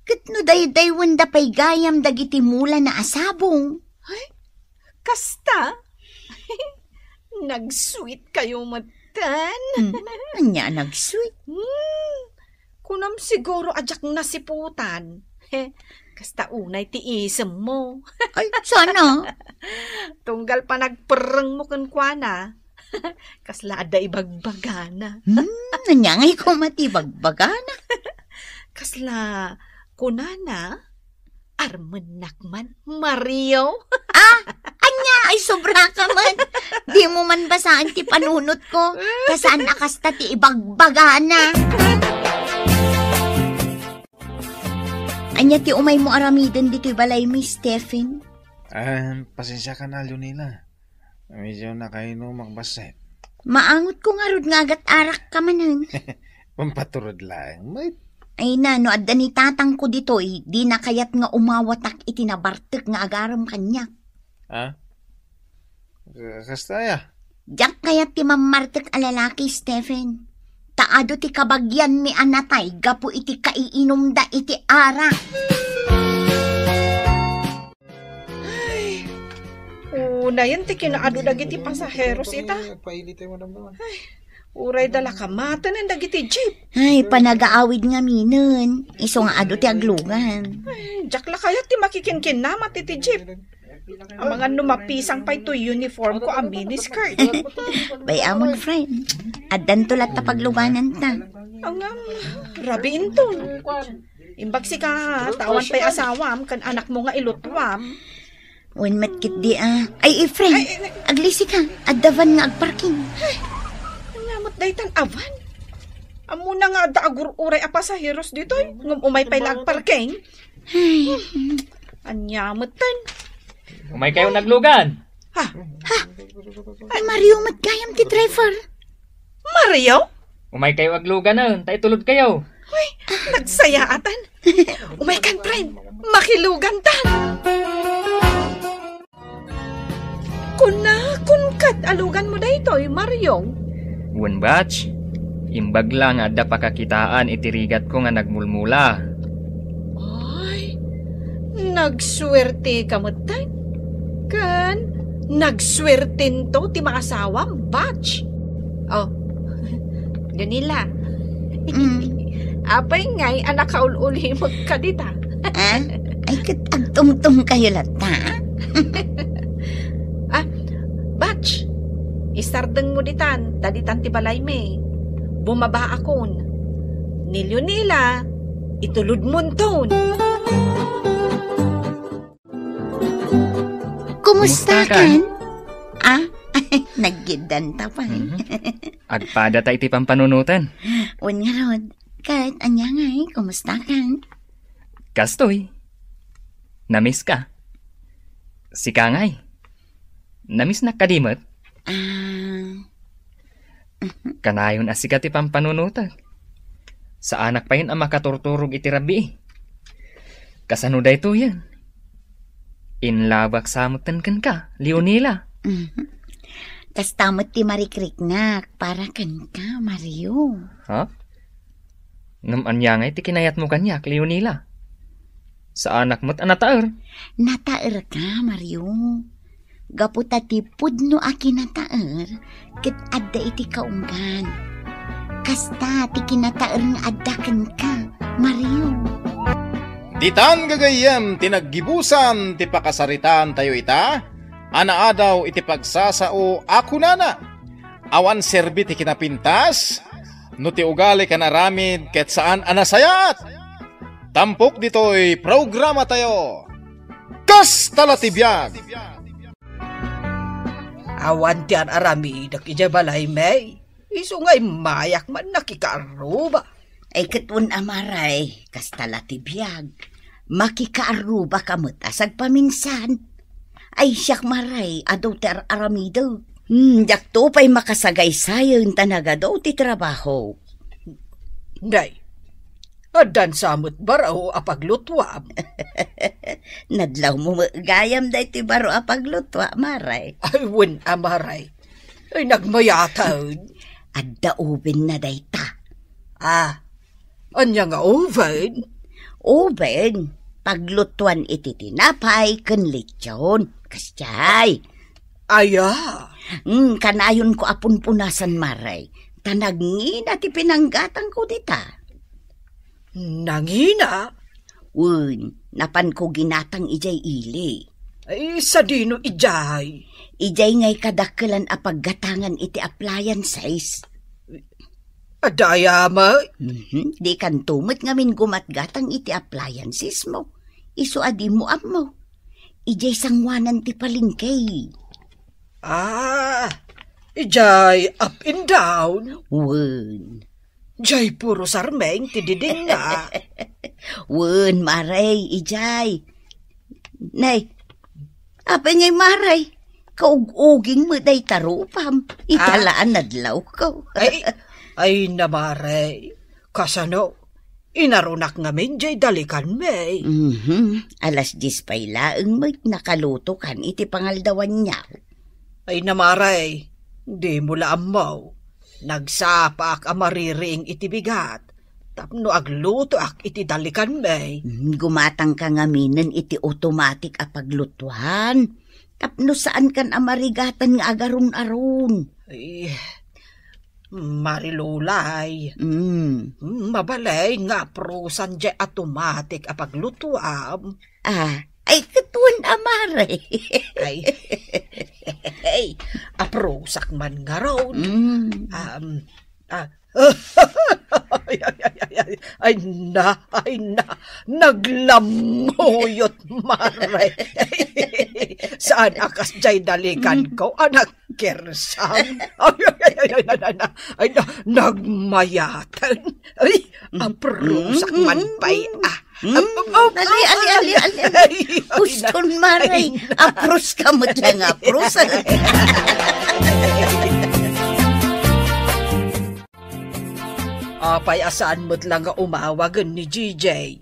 ket no daydaywenda pay gayam dagiti mulana a sabong. Ay, kasta? Nag-sweet kayo metten. Hmm, ania a nag-sweet? Hmm, kunam siguro a diak nasiputan. Kasta unay ti isemmo. Ay, sana. Tunggal panagperrengmo kenkuana. Kasla adda ibagbagana. Hmm, ania ngay koma ti ibagbagana? Kasla kunana, "Armennak man, Mario." Ah, ania, ay sobra ka man. Dimo man basaen ti panunotko. Ta saan a kasta ti ibagbagana. Ania ti umaymo aramiden ditoy balaymi, Stephen? Ah, pasensiakan a, Leonila. Medyo nakainumak bassit. Maangotko ngarud nga agat-arak ka manen. Pampaturod laeng met. Ay na, no adda ni tatangko ditoy, dina kayat nga umawatak iti nabartek nga agarem kaniak. Ha? Ka-, kasta aya? Diak kayat ti mammartek a lalaki, Stephen. Ta adu ti kabagianmi a natay gapu iti kaiinumda iti arak. Ay, unayen ti kinaadu dagiti pasaheros ita. Ay, uray da la kamatenen dagiti jeep. Ay, panagaawid ngaminen. Isu nga adu ti aglugan. Ay, diak la kayat ti makikinkinnamat iti jeep. Amangan no mapisang pay toy uniform ko a miniskirt. Bay-amon, friend. Addanto latta paglugananta. Angam, rabiinton. Imbagsika, ta awan pay asawam ken anakmo nga ilutuam. Wen met ketdi a. Ay, Efren, ay, ay, ay. Aglisi ka. Adda van nga agparking. Ay, ania met daytan a van? Ammona nga adda agur-uray a pasaheros ditoy, ngem umay pay la agparking. Ay. Ania metten? Umay kayo naglugan. Ha? Ha? Ay, Mario met gayam ti driver. Mario? Umay kayo aglugan, ah. Ta itulod kayo. Uy, nagsayaatan. Umay kan, friend. Makilugantan. Kuna, kun ket alugan mo daytoy, Mario? Wen, Batch. Imbag la nga adda pakakitaan iti rigatko nga nagmulmula. Ay, nagsuerte ka metten. Ken nagsuertento ti maasawam, Batch. Oh, Leonila. Mm. Apay ngay a nakaul-ulimekka dita? Ah? Ay, ket agtumtum kayo latta, ah? Ah, Batch, isardeng mo ditan, ta ditan ti balaymi. Bumabaakon. Ni Leonila, itulod monton. Kumusta kan? Ah, naggiddanta pay. Mhm. Agpada ta iti pampanunotan. Wen ngarud, ket ania ngay, kumusta kan? Kastoy. Namiss ka. Sika ngay. Namiss nak kadi met? Ah. Kanayon a sika ti pampanunotek. Saanak payen a makaturturog iti rabii. Kasano daytoyen? Inlabak sa metten kenka, Leonila. Mhm. Kasta met ti marikriknak para kenka, Mario. Ha? Ngem ania ngay ti kinayatmo kaniak, Leonila? Saanak met a nataer. Nataerka, Mario. Gapu ta ti pudno a kinataer ket adda iti kaunggan. Kasta ti kinataer nga adda kenka, Mario. Ditan gagayyem ti naggibusan ti pakasaritaantayo ita a naadaw iti pagsasao a kunana, awan serbi ti kinapintas, no ti ugali kan aramid ket saan a nasayaat. Tampok ditoy programatayo, Kasta la ti biag. Awan ti ar-aramidek idiay balaymi. Isu nga immayak man nakikaarruba. Ay, ket wen a, Maray, kasta la ti biag. Makikaarrubaka met a sagpaminsan. Ay, siak, Maray, adu ti ar-aramidek. Hmm, diakto pay makasagaysayen ta nagadu ti trabaho. Nay, addan sa met baro a paglutuam. Nadlawmo met gayam daytoy baro a paglutuam, Maray. Ay, wen a, Maray. Ay, nagmayatan. Adda oven na dayta. Ah, ania nga oven? Oven, paglutuan iti tinapay ken lechon. Kasdiay. Aya. Hmm, kanayonko a punpunasan, Maray. Ta nangina ti pinanggatangko dita. Nangina? Wen, napanko ginatang idiay ili. Ay, sadino idiay? Idiay ngay kadakkelan a paggatangan iti appliances. Adda aya met? Mhm. Dikanto met ngamin gumatgatang iti appliances mo. Isu a dimo ammo. Idiay sanguanan ti palengke. Ah, idiay up and down? Wen. Jay puro sarmeng ti didinna. Wen, Maray, idiay. Nay, apay ngay, Maray? Kaug-uging met dayta rupam. Ita la a nadlawko. Ay, ay na, Maray. Kasano? Inarunak ngamin jay dalikanmi. Mhm. Alas dies pay laeng met nakalutokan iti pangaldawanyo. Ay na, Maray, dimo la ammo. Nagsapaak a maririing iti bigat tapno aglutoak iti dalikanmi. Mm, gumatangka ngaminen iti automatic a paglutuan tapno saankan a marigatan nga agarun-arun. Ay, Marilulay. Mm. Mm, mabalin nga aprusan jay automatic a paglutuam. Ah, ay, ket wen a, Maray. Ay. Ay, aprusak man ngarud. Mm. Um, ah. Ay, ay, ay, ay, ay, ay, na, ay, na, naglamuyot, Mare. Saan a kasdiay dalikanko a nagkersang? Ay, ay, ay, ay, na, na, na, ay, na, nagmayaten. Ay, aprusak man pay, ah. Hmm? Ap-, ap-, ap-, Ali, ali, ali, ali, ali. Ay, ay, Uston, na, Mare. Ay, na. Apros ka met lang, apros. Apay a saan met lang nga umawagen ni G J?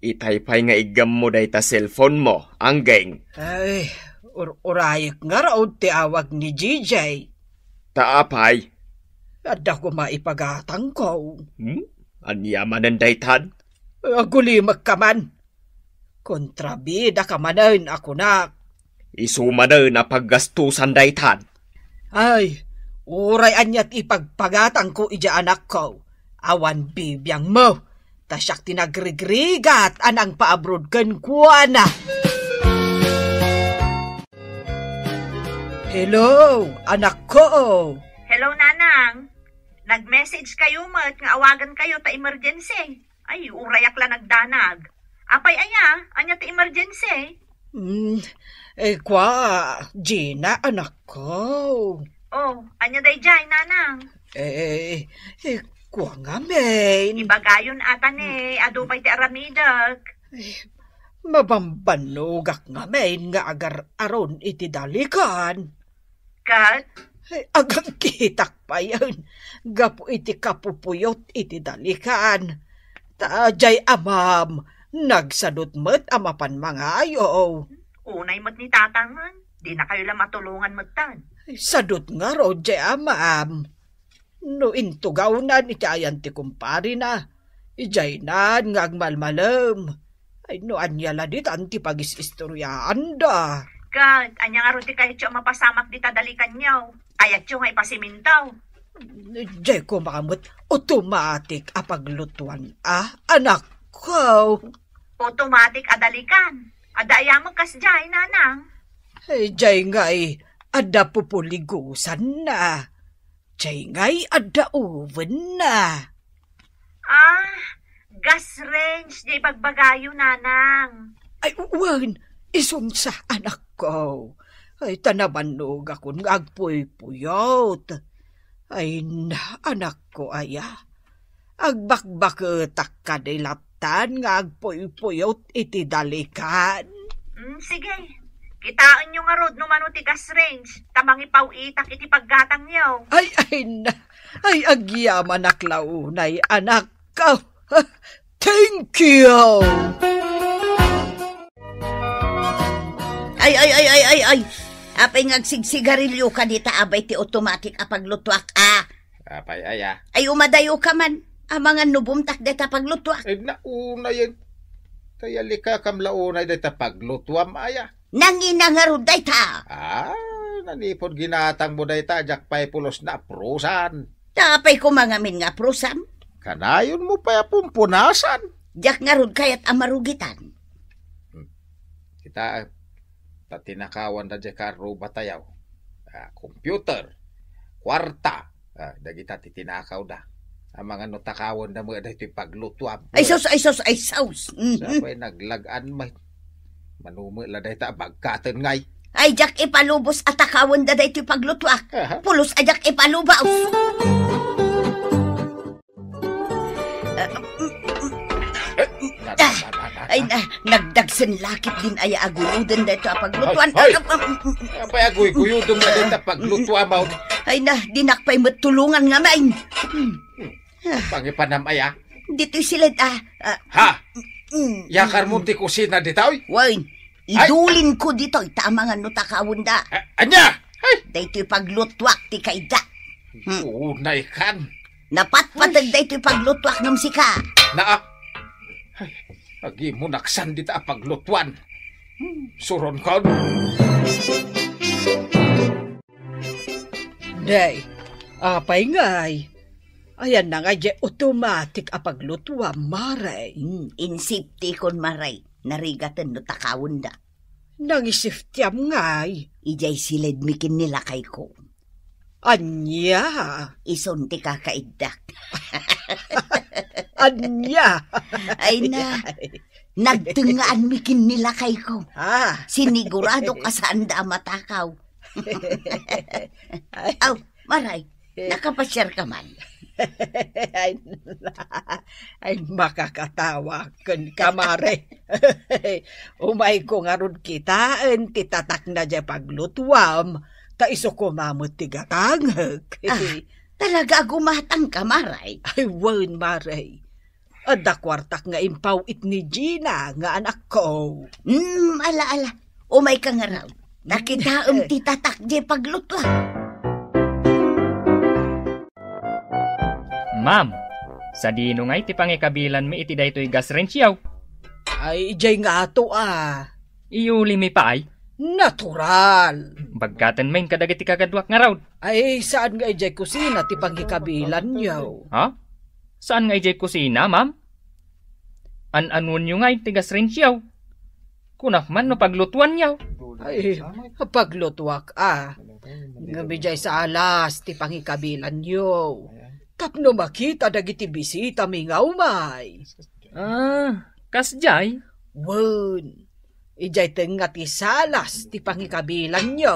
Itay pay nga iggammo dayta cellphone mo, Anggeng. Ay, ur-, urayek ngarud ti awag ni G J. Ta apay? Adda koma ipagatangko. Hmm? Ania manen daytan? Agulimekka man. Kontrabidaka manen a kunak. Isu manen a paggastusan daytan. Ay, uray ania ti ipagpagatangko idiay anakko, awan bibiangmo, ta siak ti nagrigrigat a nangpaabroad kenkuana. Hello, anakko. Hello, Nanang. Nag-message kayo met nga awagan kayo ta emergency. Ay, urayak la nagdanag. Apay aya? Ania ti emergency? Hmm, eh, kwa, Gina, anakko. Oh, ania daydiay, Nanang? Eh, eh, kwa ngamin. Ibagayon ata ni, adu pay ti aramidek. Eh, mabambanogak ngamin nga agar-aron iti dalikan. Ket? Ay, agangkitak payen gapu iti kapupuyot iti dalikan. Ta jay amam, nagsadut met a mapan mangayo. Unay met ni Tatangan, dinakayo la matulongan metten. Ay, sadut ngarud jay amam. No intugawnan iti ayan ti kumparina, ijaynan nga agmalmalem. Ay, no ania la ditan ti pagis-istoryaanda. Ket, ania ngarud ti kayatyo a mapasamak dita dalikanyo? Kayatyo nga ipasiminto? Jay koma met automatic a paglutuan, a, anakko. Automatic a dalikan? Adda aya met kasdiay, Nanang? Eh, jay ngay, adda pupuligusanna. Jay ngay adda ovenna. Ah, gas range jay bagbagayo, Nanang. Ay, wen, isunsa, anakko. Ay, ta nabannogakon nga agpuypuyot. Ay, na, anakko aya. Agbakbaketak kadi lattan nga agpuypuyot iti dalikan. Mm, sige. Kitaenyo ngarud no mano ti gas range, ta mangipaw-itak iti paggatangyo. Ay, ay, na, ay, agyamanak la unay, anakko. Thank you! Ay, ay, ay, ay, ay, ay. Apay nga agsigsigarilyo ka dita, abay ti automatic a paglutuak, a? Apay aya? Ay, umadayo ka man. Amangan no bumtak dayta paglutuak. Ay, nauna yan. Kaya lika kam la unay dayta paglutuam aya. Nangina ngarud dayta. Ah, nanipod ginatang mo dayta, diak pay pulos na aprusan. Ta apay koma ngamin nga aprusam? Kanayon mo pay a pumpunasan. Diak ngarud kayat a marugitan. Hmm. Kita, ta tinakawan da diay kaarruba tayaw. Ah, computer, kuarta, ah, dagita ti tinakaw da. Amangan no takawan da mo daytoy paglutuam. Ay sus, ay sus, ay sus. Mhm. Sapay naglagan met. Manume la dayta a bagkaten ngay. Ay, diak ipalubos a takawan da daytoy paglutuak. Aha. Pulos a diak ipalubos. Eh, na, na, na, na, na. Ay, na, nagdagsen lakit din aya aguyoden daytoy a paglutuan. Ay, ay. Ah, ah, ah, ah. Apay aguy-guyoden mo dayta paglutuam, aw? Ay, na, dinak pay met tulongan ngamin. Hmm. Hmm. Pangipanam aya? Ditoy siled, ah, ah. Ha? Mm, mm. Yakar mo ti kusina ditoy? Wen, ay, idulin ko ditoy, ta amangan no takawan da. A-, ania? Ay! Daytoy paglutuak ti kayda. Hmm. Unay kan. Napatpateg daytoy paglutuak ngem sika. Naa. Ay, agimonaksan dita a paglutuan. Hmm, suron kon. Day, apay ngay? Ayan na nga, diay automatic a paglutuam, Mare. Hmm, in safety kon, Mare. Narigaten no takawan da. Nangisafetyam ngay? Idiay siledmi ken ni lakayko. Ania? Isun ti kakaiddak. Ania? Ay na, nagtengngaanmi ken ni lakayko. Ah. Siniguradok a saanda a matakaw. Ay. Aw, Maray, nakapasiar ka man? Ay, ay, makakatawa ken ka, Mare. Umayko ngarud kitaen ti tatakna diay paglutuam, ta isu koma met ti gatangek. Ah, talaga a gumatang ka, Maray? Ay, wen, Mare. Adda kuartak nga impaw-it ni Gina nga anakko. Hmm, ala, ala. Umayka ngarud. Nakitaem ti tatak diay pagluto. Ma'am, sadino ngay ti pangikabilanmi iti daytoy gas range-yo? Ay, idiay ngato, a. Iyulimi pay? Natural. Baggaten main kadagiti kagaduak ngarud. Ay, saan nga idiay kusina ti pangikabilanyo? Ha? Saan nga idiay kusina, ma'am? An-anuenyo ngay ti gas range-yo? Kunak man no paglutuanyo. Ay, paglutuak, a. Ngem idiay salas ti pangikabilanyo. Tapno makita dagiti bisitami nga umay. Ah, kasdiay? Wen. Idiay tengnga ti salas ti pangikabilanyo.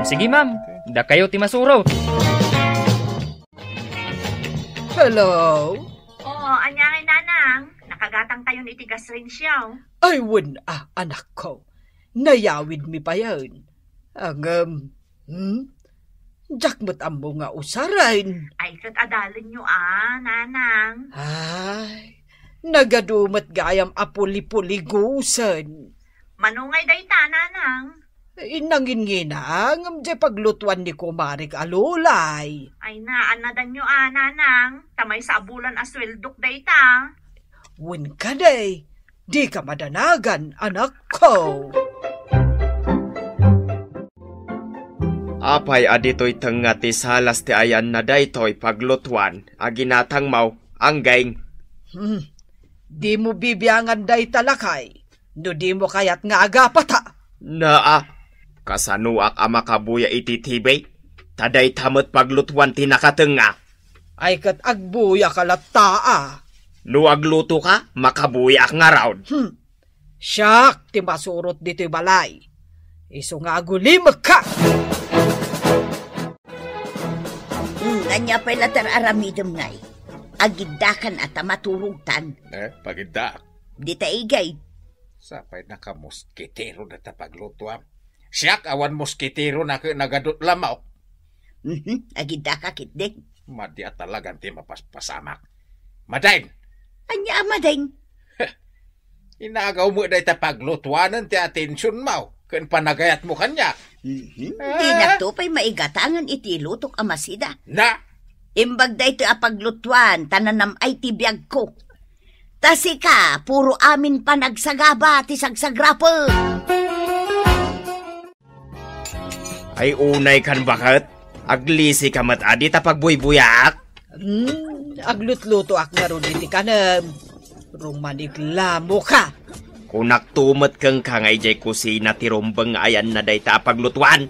Sige, ma'am. Dakayo ti masurot. Hello? Oo, ania ngay, Nanang? Nakagatangkayon iti gas range-yo? Ay, wen a, anakko. Nayawidmi payen. Ngem, hmm? Diak met ammo nga usaren. Ay, ket adalenyo a, Nanang. Ay, nagadu met gayam a pulipuligusen. Mano ngay dayta, Nanang? Nanginginangem diay paglutuan ni kumarek a Lulay. Ay, naannadanyo a, Nanang, ta maysa a bulan a sueldok dayta. Wen kadi, dika madanagan, anakko. Apay a ditoy tengnga ti salas ti ayanna daytoy paglutuan a ginatangmo, Anggeng? Hmm. Dimo bibiangan dayta, lakay, no dimo kayat nga agapata. Naa, kasanoak a makabuya iti T V? Ta dayta met paglutuan ti nakatengnga. Ay, ket agbuyaka latta a. No aglutoka, makabuyaak ngarud. Hmm. Siak ti masurot ditoy balay. Isu nga agulimekka. Hmm, ania pay latta ti ar-aramidem ngay? Agiddakan a ta maturogtan. Eh, pagiddaak. Dita igay. Sapay nakamoskitero dayta paglutuam. Siak awan moskitero na ket nagadut lamok. Mhm, agiddaka ketdi. Madi a talagan ti mapaspasamak. Madain! Ania a madain? Inagaw met dayta paglutuanen ti atensionmo ken panagayatmo kaniak. Mhm, ah. Dinakto pay maigatangen iti lutok a masida. Na? Imbag daytoy a paglutuan, ta nanam-ay ti biagko. Ta sika, puro amin panagsagaba ti sagsagrapen. Ay, unay kan baket, aglisika met adi ta pagbuybuyaak. Hmm, aglutlutoak ngarud iti kanem. Rumaniglamoka. Kunakto met kenka nga idiay kusina ti rumbeng nga ayanna dayta a paglutuan.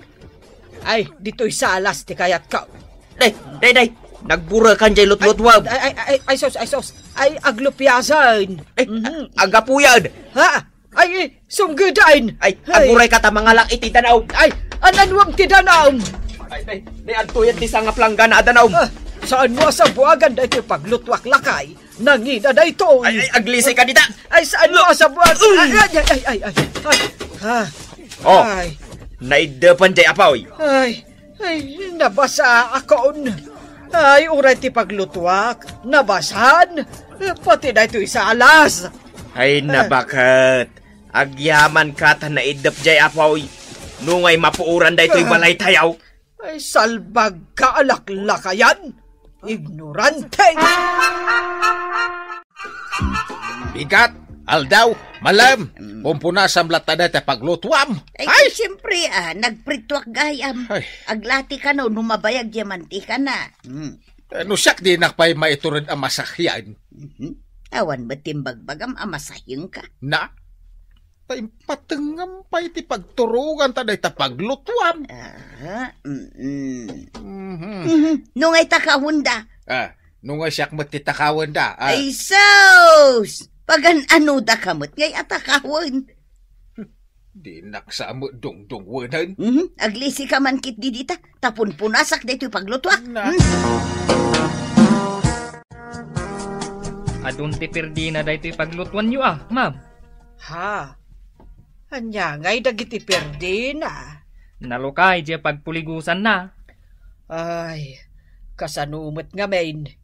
Ay, ditoy salas ti kayatko. Day, day, day. Nagburekan diay lutlutuam. Ay, ay, ay, ay, ay, sus, ay, sus. Ay, aglupiasen. Ay, mhm. Agapuyan. Ha? Ay, eh, sunggedan. Ay, ay. Agurayka ta mangalak iti danum. Ay, an-anuem ti danum? Ay, day, day, adtoy ti sangaplanggana a danum. Ah, saanmo a sabuagan daytoy paglutuak, lakay? Nangina daytoy. Ay, ay, aglisika dita. Ay, saanmo a sabuag-, ay, ay, ay, ay, ay, ay. Ay. Oh, ay. Naiddepan diay apoy. Ay, ay, nabasaakon. Ay, uray ti paglutuak, nabasan. Pati daytoy salas. Ay, nabaket. Agyamanka ta naiddep diay apoy. Nungay mapuoran daytoy balaytayo. Ay, salbagka a laklakayan! Ignorante! Bigat, aldaw, malem, mm, pumpunasam latta dayta paglutuam. Ay, ay! Siyempre, ah, nagprituak gayam. Ay. Aglati kano no mabayag diay mantikana. Hmm. Eh, no siak dinak pay maitured a masahian. Mhm. Awan met ti imbagbagam a masahienka. Na? Ta impatengngam pay ti pagturogan ta dayta paglutuam. Ah, mm-mm. Mhm. Mhm. Nungay ta kaunda. Ah. No nga siak met ti takawenda, ah. Ay, sus! Pagan-anoda ka met ngay a takawen? Dinak sa met dungdungwenen. Mhm, aglisi ka man ket didita, ta punpunasak daytoy paglutuak. Na. Hmm? Adun ti pirdina daytoy paglutuanyo, ah, ma'am. Ha? Ania ngay dagiti pirdina? Nalukay diay pagpuligusanna. Ay, kasano met ngamin?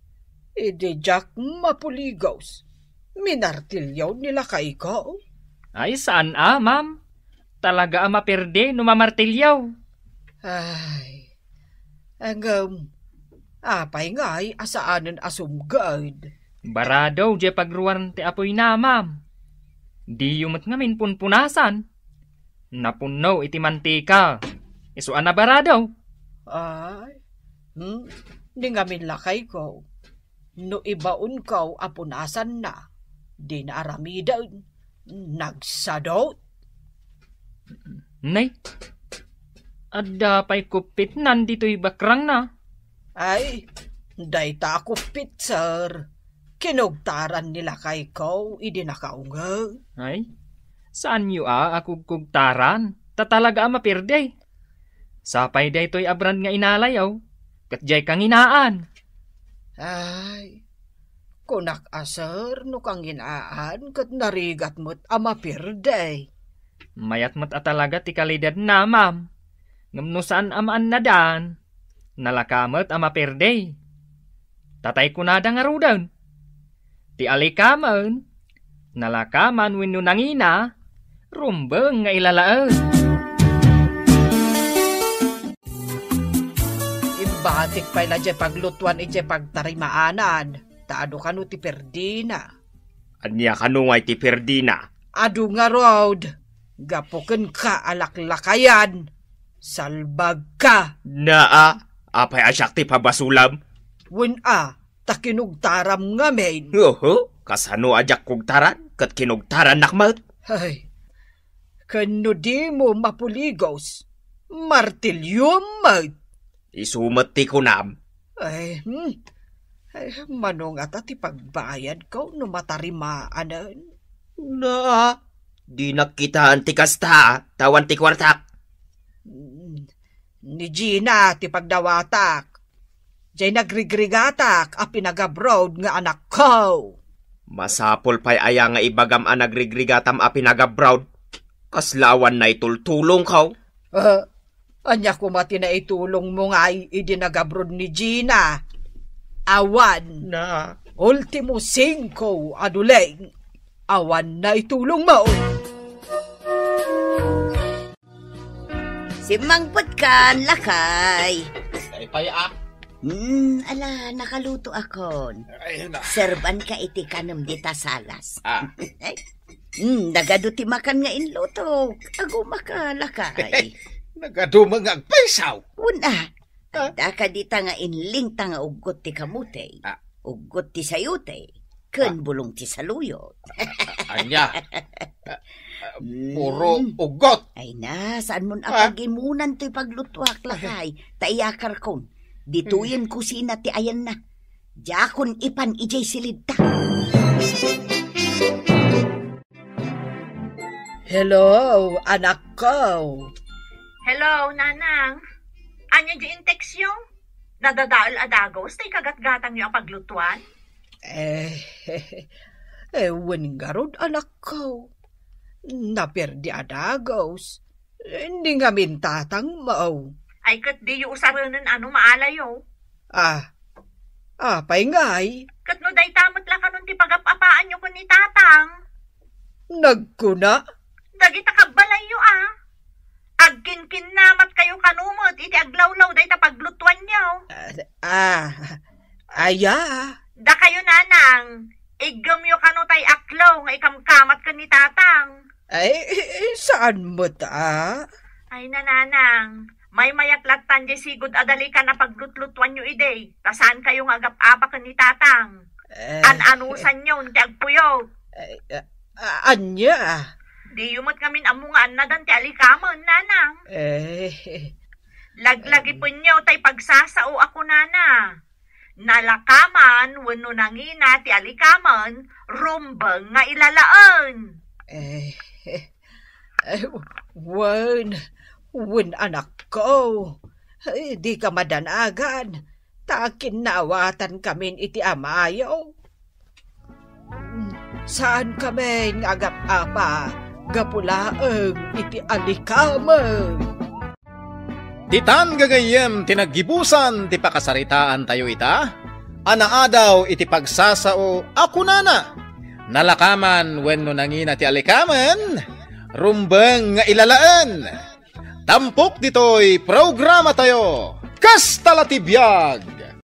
Idi diak mapuligos, minartilyo ni lakayko. Ay, saan a, ma'am. Talaga a mapirdi no mamartilyo. Ay, ngem, apay ngay a saanen a sumged? Barado diay pagruar ti apoyna, ma'am. Diyo met ngamin punpunasan. Napunno iti mantika. Isu a nabarado. Ay, hmm? Ni ngamin lakayko, no ibaonko a punasanna, dina aramiden. Nagsadot. Nay, adda pay kuppitnan ditoy bakrangna. Ay, dayta a kuppit, sir. Kinugtaran ni lakayko idi nakaungeg. Ay, saanyo a, a kugkugtaran, ta talaga a mapirdi. Sapay daytoy a brand nga inalayo, ket diay kanginaan. Ay, kunak a, sir, no kanginaan ket narigat met a mapirdi. Mayat met a talaga ti kalidadna, ma'am. Ngem no saan a maannadan, nalaka met a mapirdi. Tatay kunada ngaruden. Ti alikamen, nalaka man wenno nangina, rumbeng nga ilalaed. Imbatik pay la diay paglutuan idiay pagtarimaanan, ta adu kano ti pirdina. Ania kano ngay ti pirdina? Adu ngarud, gapu kenka a laklakayan, salbagka. Naa, apay a siak ti pabasolam? Wen a, ta kinugtaram ngamin. Oho, kasano a diak kugtaran, ket kinugtarannak met? Ay, ken no dimo mapuligos, martilyom met. Isu met ti kunam. Ay, hmm. Ay, mano ngata ti pagbayadko no matarimaanen? Na, dinak kitaen ti kasta, ta awan ti kuartak. Hmm. Ni Gina ti pagdawatak. Diay nagrigrigatak a pinagabroad nga anakko. Masapul pay aya nga ibagam a nagrigrigatam a pinagabroad? Kasla awan naitultulongko. Ah, ania koma ti naitulongmo ngay idi nagabroad ni Gina? Awan. Na. Ultimo singko a duleng. Awan naitulongmo. Simmangpetkan, lakay. Ay, pay, ah. Hmm, ala, nakaluto akon. Ay, na. Serbanka iti kanem dita salas. Ah. Ay, hmm, nagadu ti makan nga inlutok. Agumaka, lakay. Nagadu nga agpaysaw. Wen a. Ah. Adda kadi ta nga inlingta nga uggot ti kamote, ah, uggot ti sayote, ken, ah, bulong ti saluyot. A-, a-, ania? A-, a-, puro, mm, uggot. Ay na, saan mon, ah, apag-imunan toy paglutuak, lakay. Ta iyakarkon, ditoyen kusina ti ayanna. Diakon ipan idiay silidta. Hello, anakko. Hello, Nanang. Ania di intextyo? Nadadael a dagus tay kagatgatangyo a paglutuan? Eh, eh, wen ngarud, anakko. Napirdi a dagus. Ni ngamin tatangmo. Ay, ket diyo usarenen a no maalayo. Ah, apay ngay? Ket no dayta met la kanon ti pagap-apaanyo ken ni tatang? Nagkuna? Dagita kabbalayyo a. Agkinkinnamatkayo kano met iti aglawlaw dayta paglutuanyo. Ah, ah, aya? Dakayo, Nanang, iggemyo kano tay aklo nga ikamkamat ken ni tatang. Ay, eh, eh, saan met a? Ay, Nanang, maymayat lattan diay sigud a dalikan a paglutlutuanyo idi, ta saankayo nga agap-apa ken ni tatang. Eh. An-anusanyon ti agpuyog. Eh, a-, a-, ania? Diyo met ngamin ammo nga annadan ti alikamen, Nanang. Eh. Laglagipenyo tay pagsasao a kunana. Nalakaman wenno nangina ti alikamen, rumbeng nga ilalaen. Eh, eh, wen, wen, anakko. Eh, dika madanagan, ta kinnawatan kamin iti amayo. Saan kamin nga agap-apa, gapu laeng iti alikamen. Ditan gagayyem ti naggibusan ti pakasaritaan tayo ita, a naadaw iti pagsasao a kunana, nalakaman wenno nangina ti alikamen, rumbeng nga ilalaen. Tampok ditoy programa tayo, Kasta la ti biag!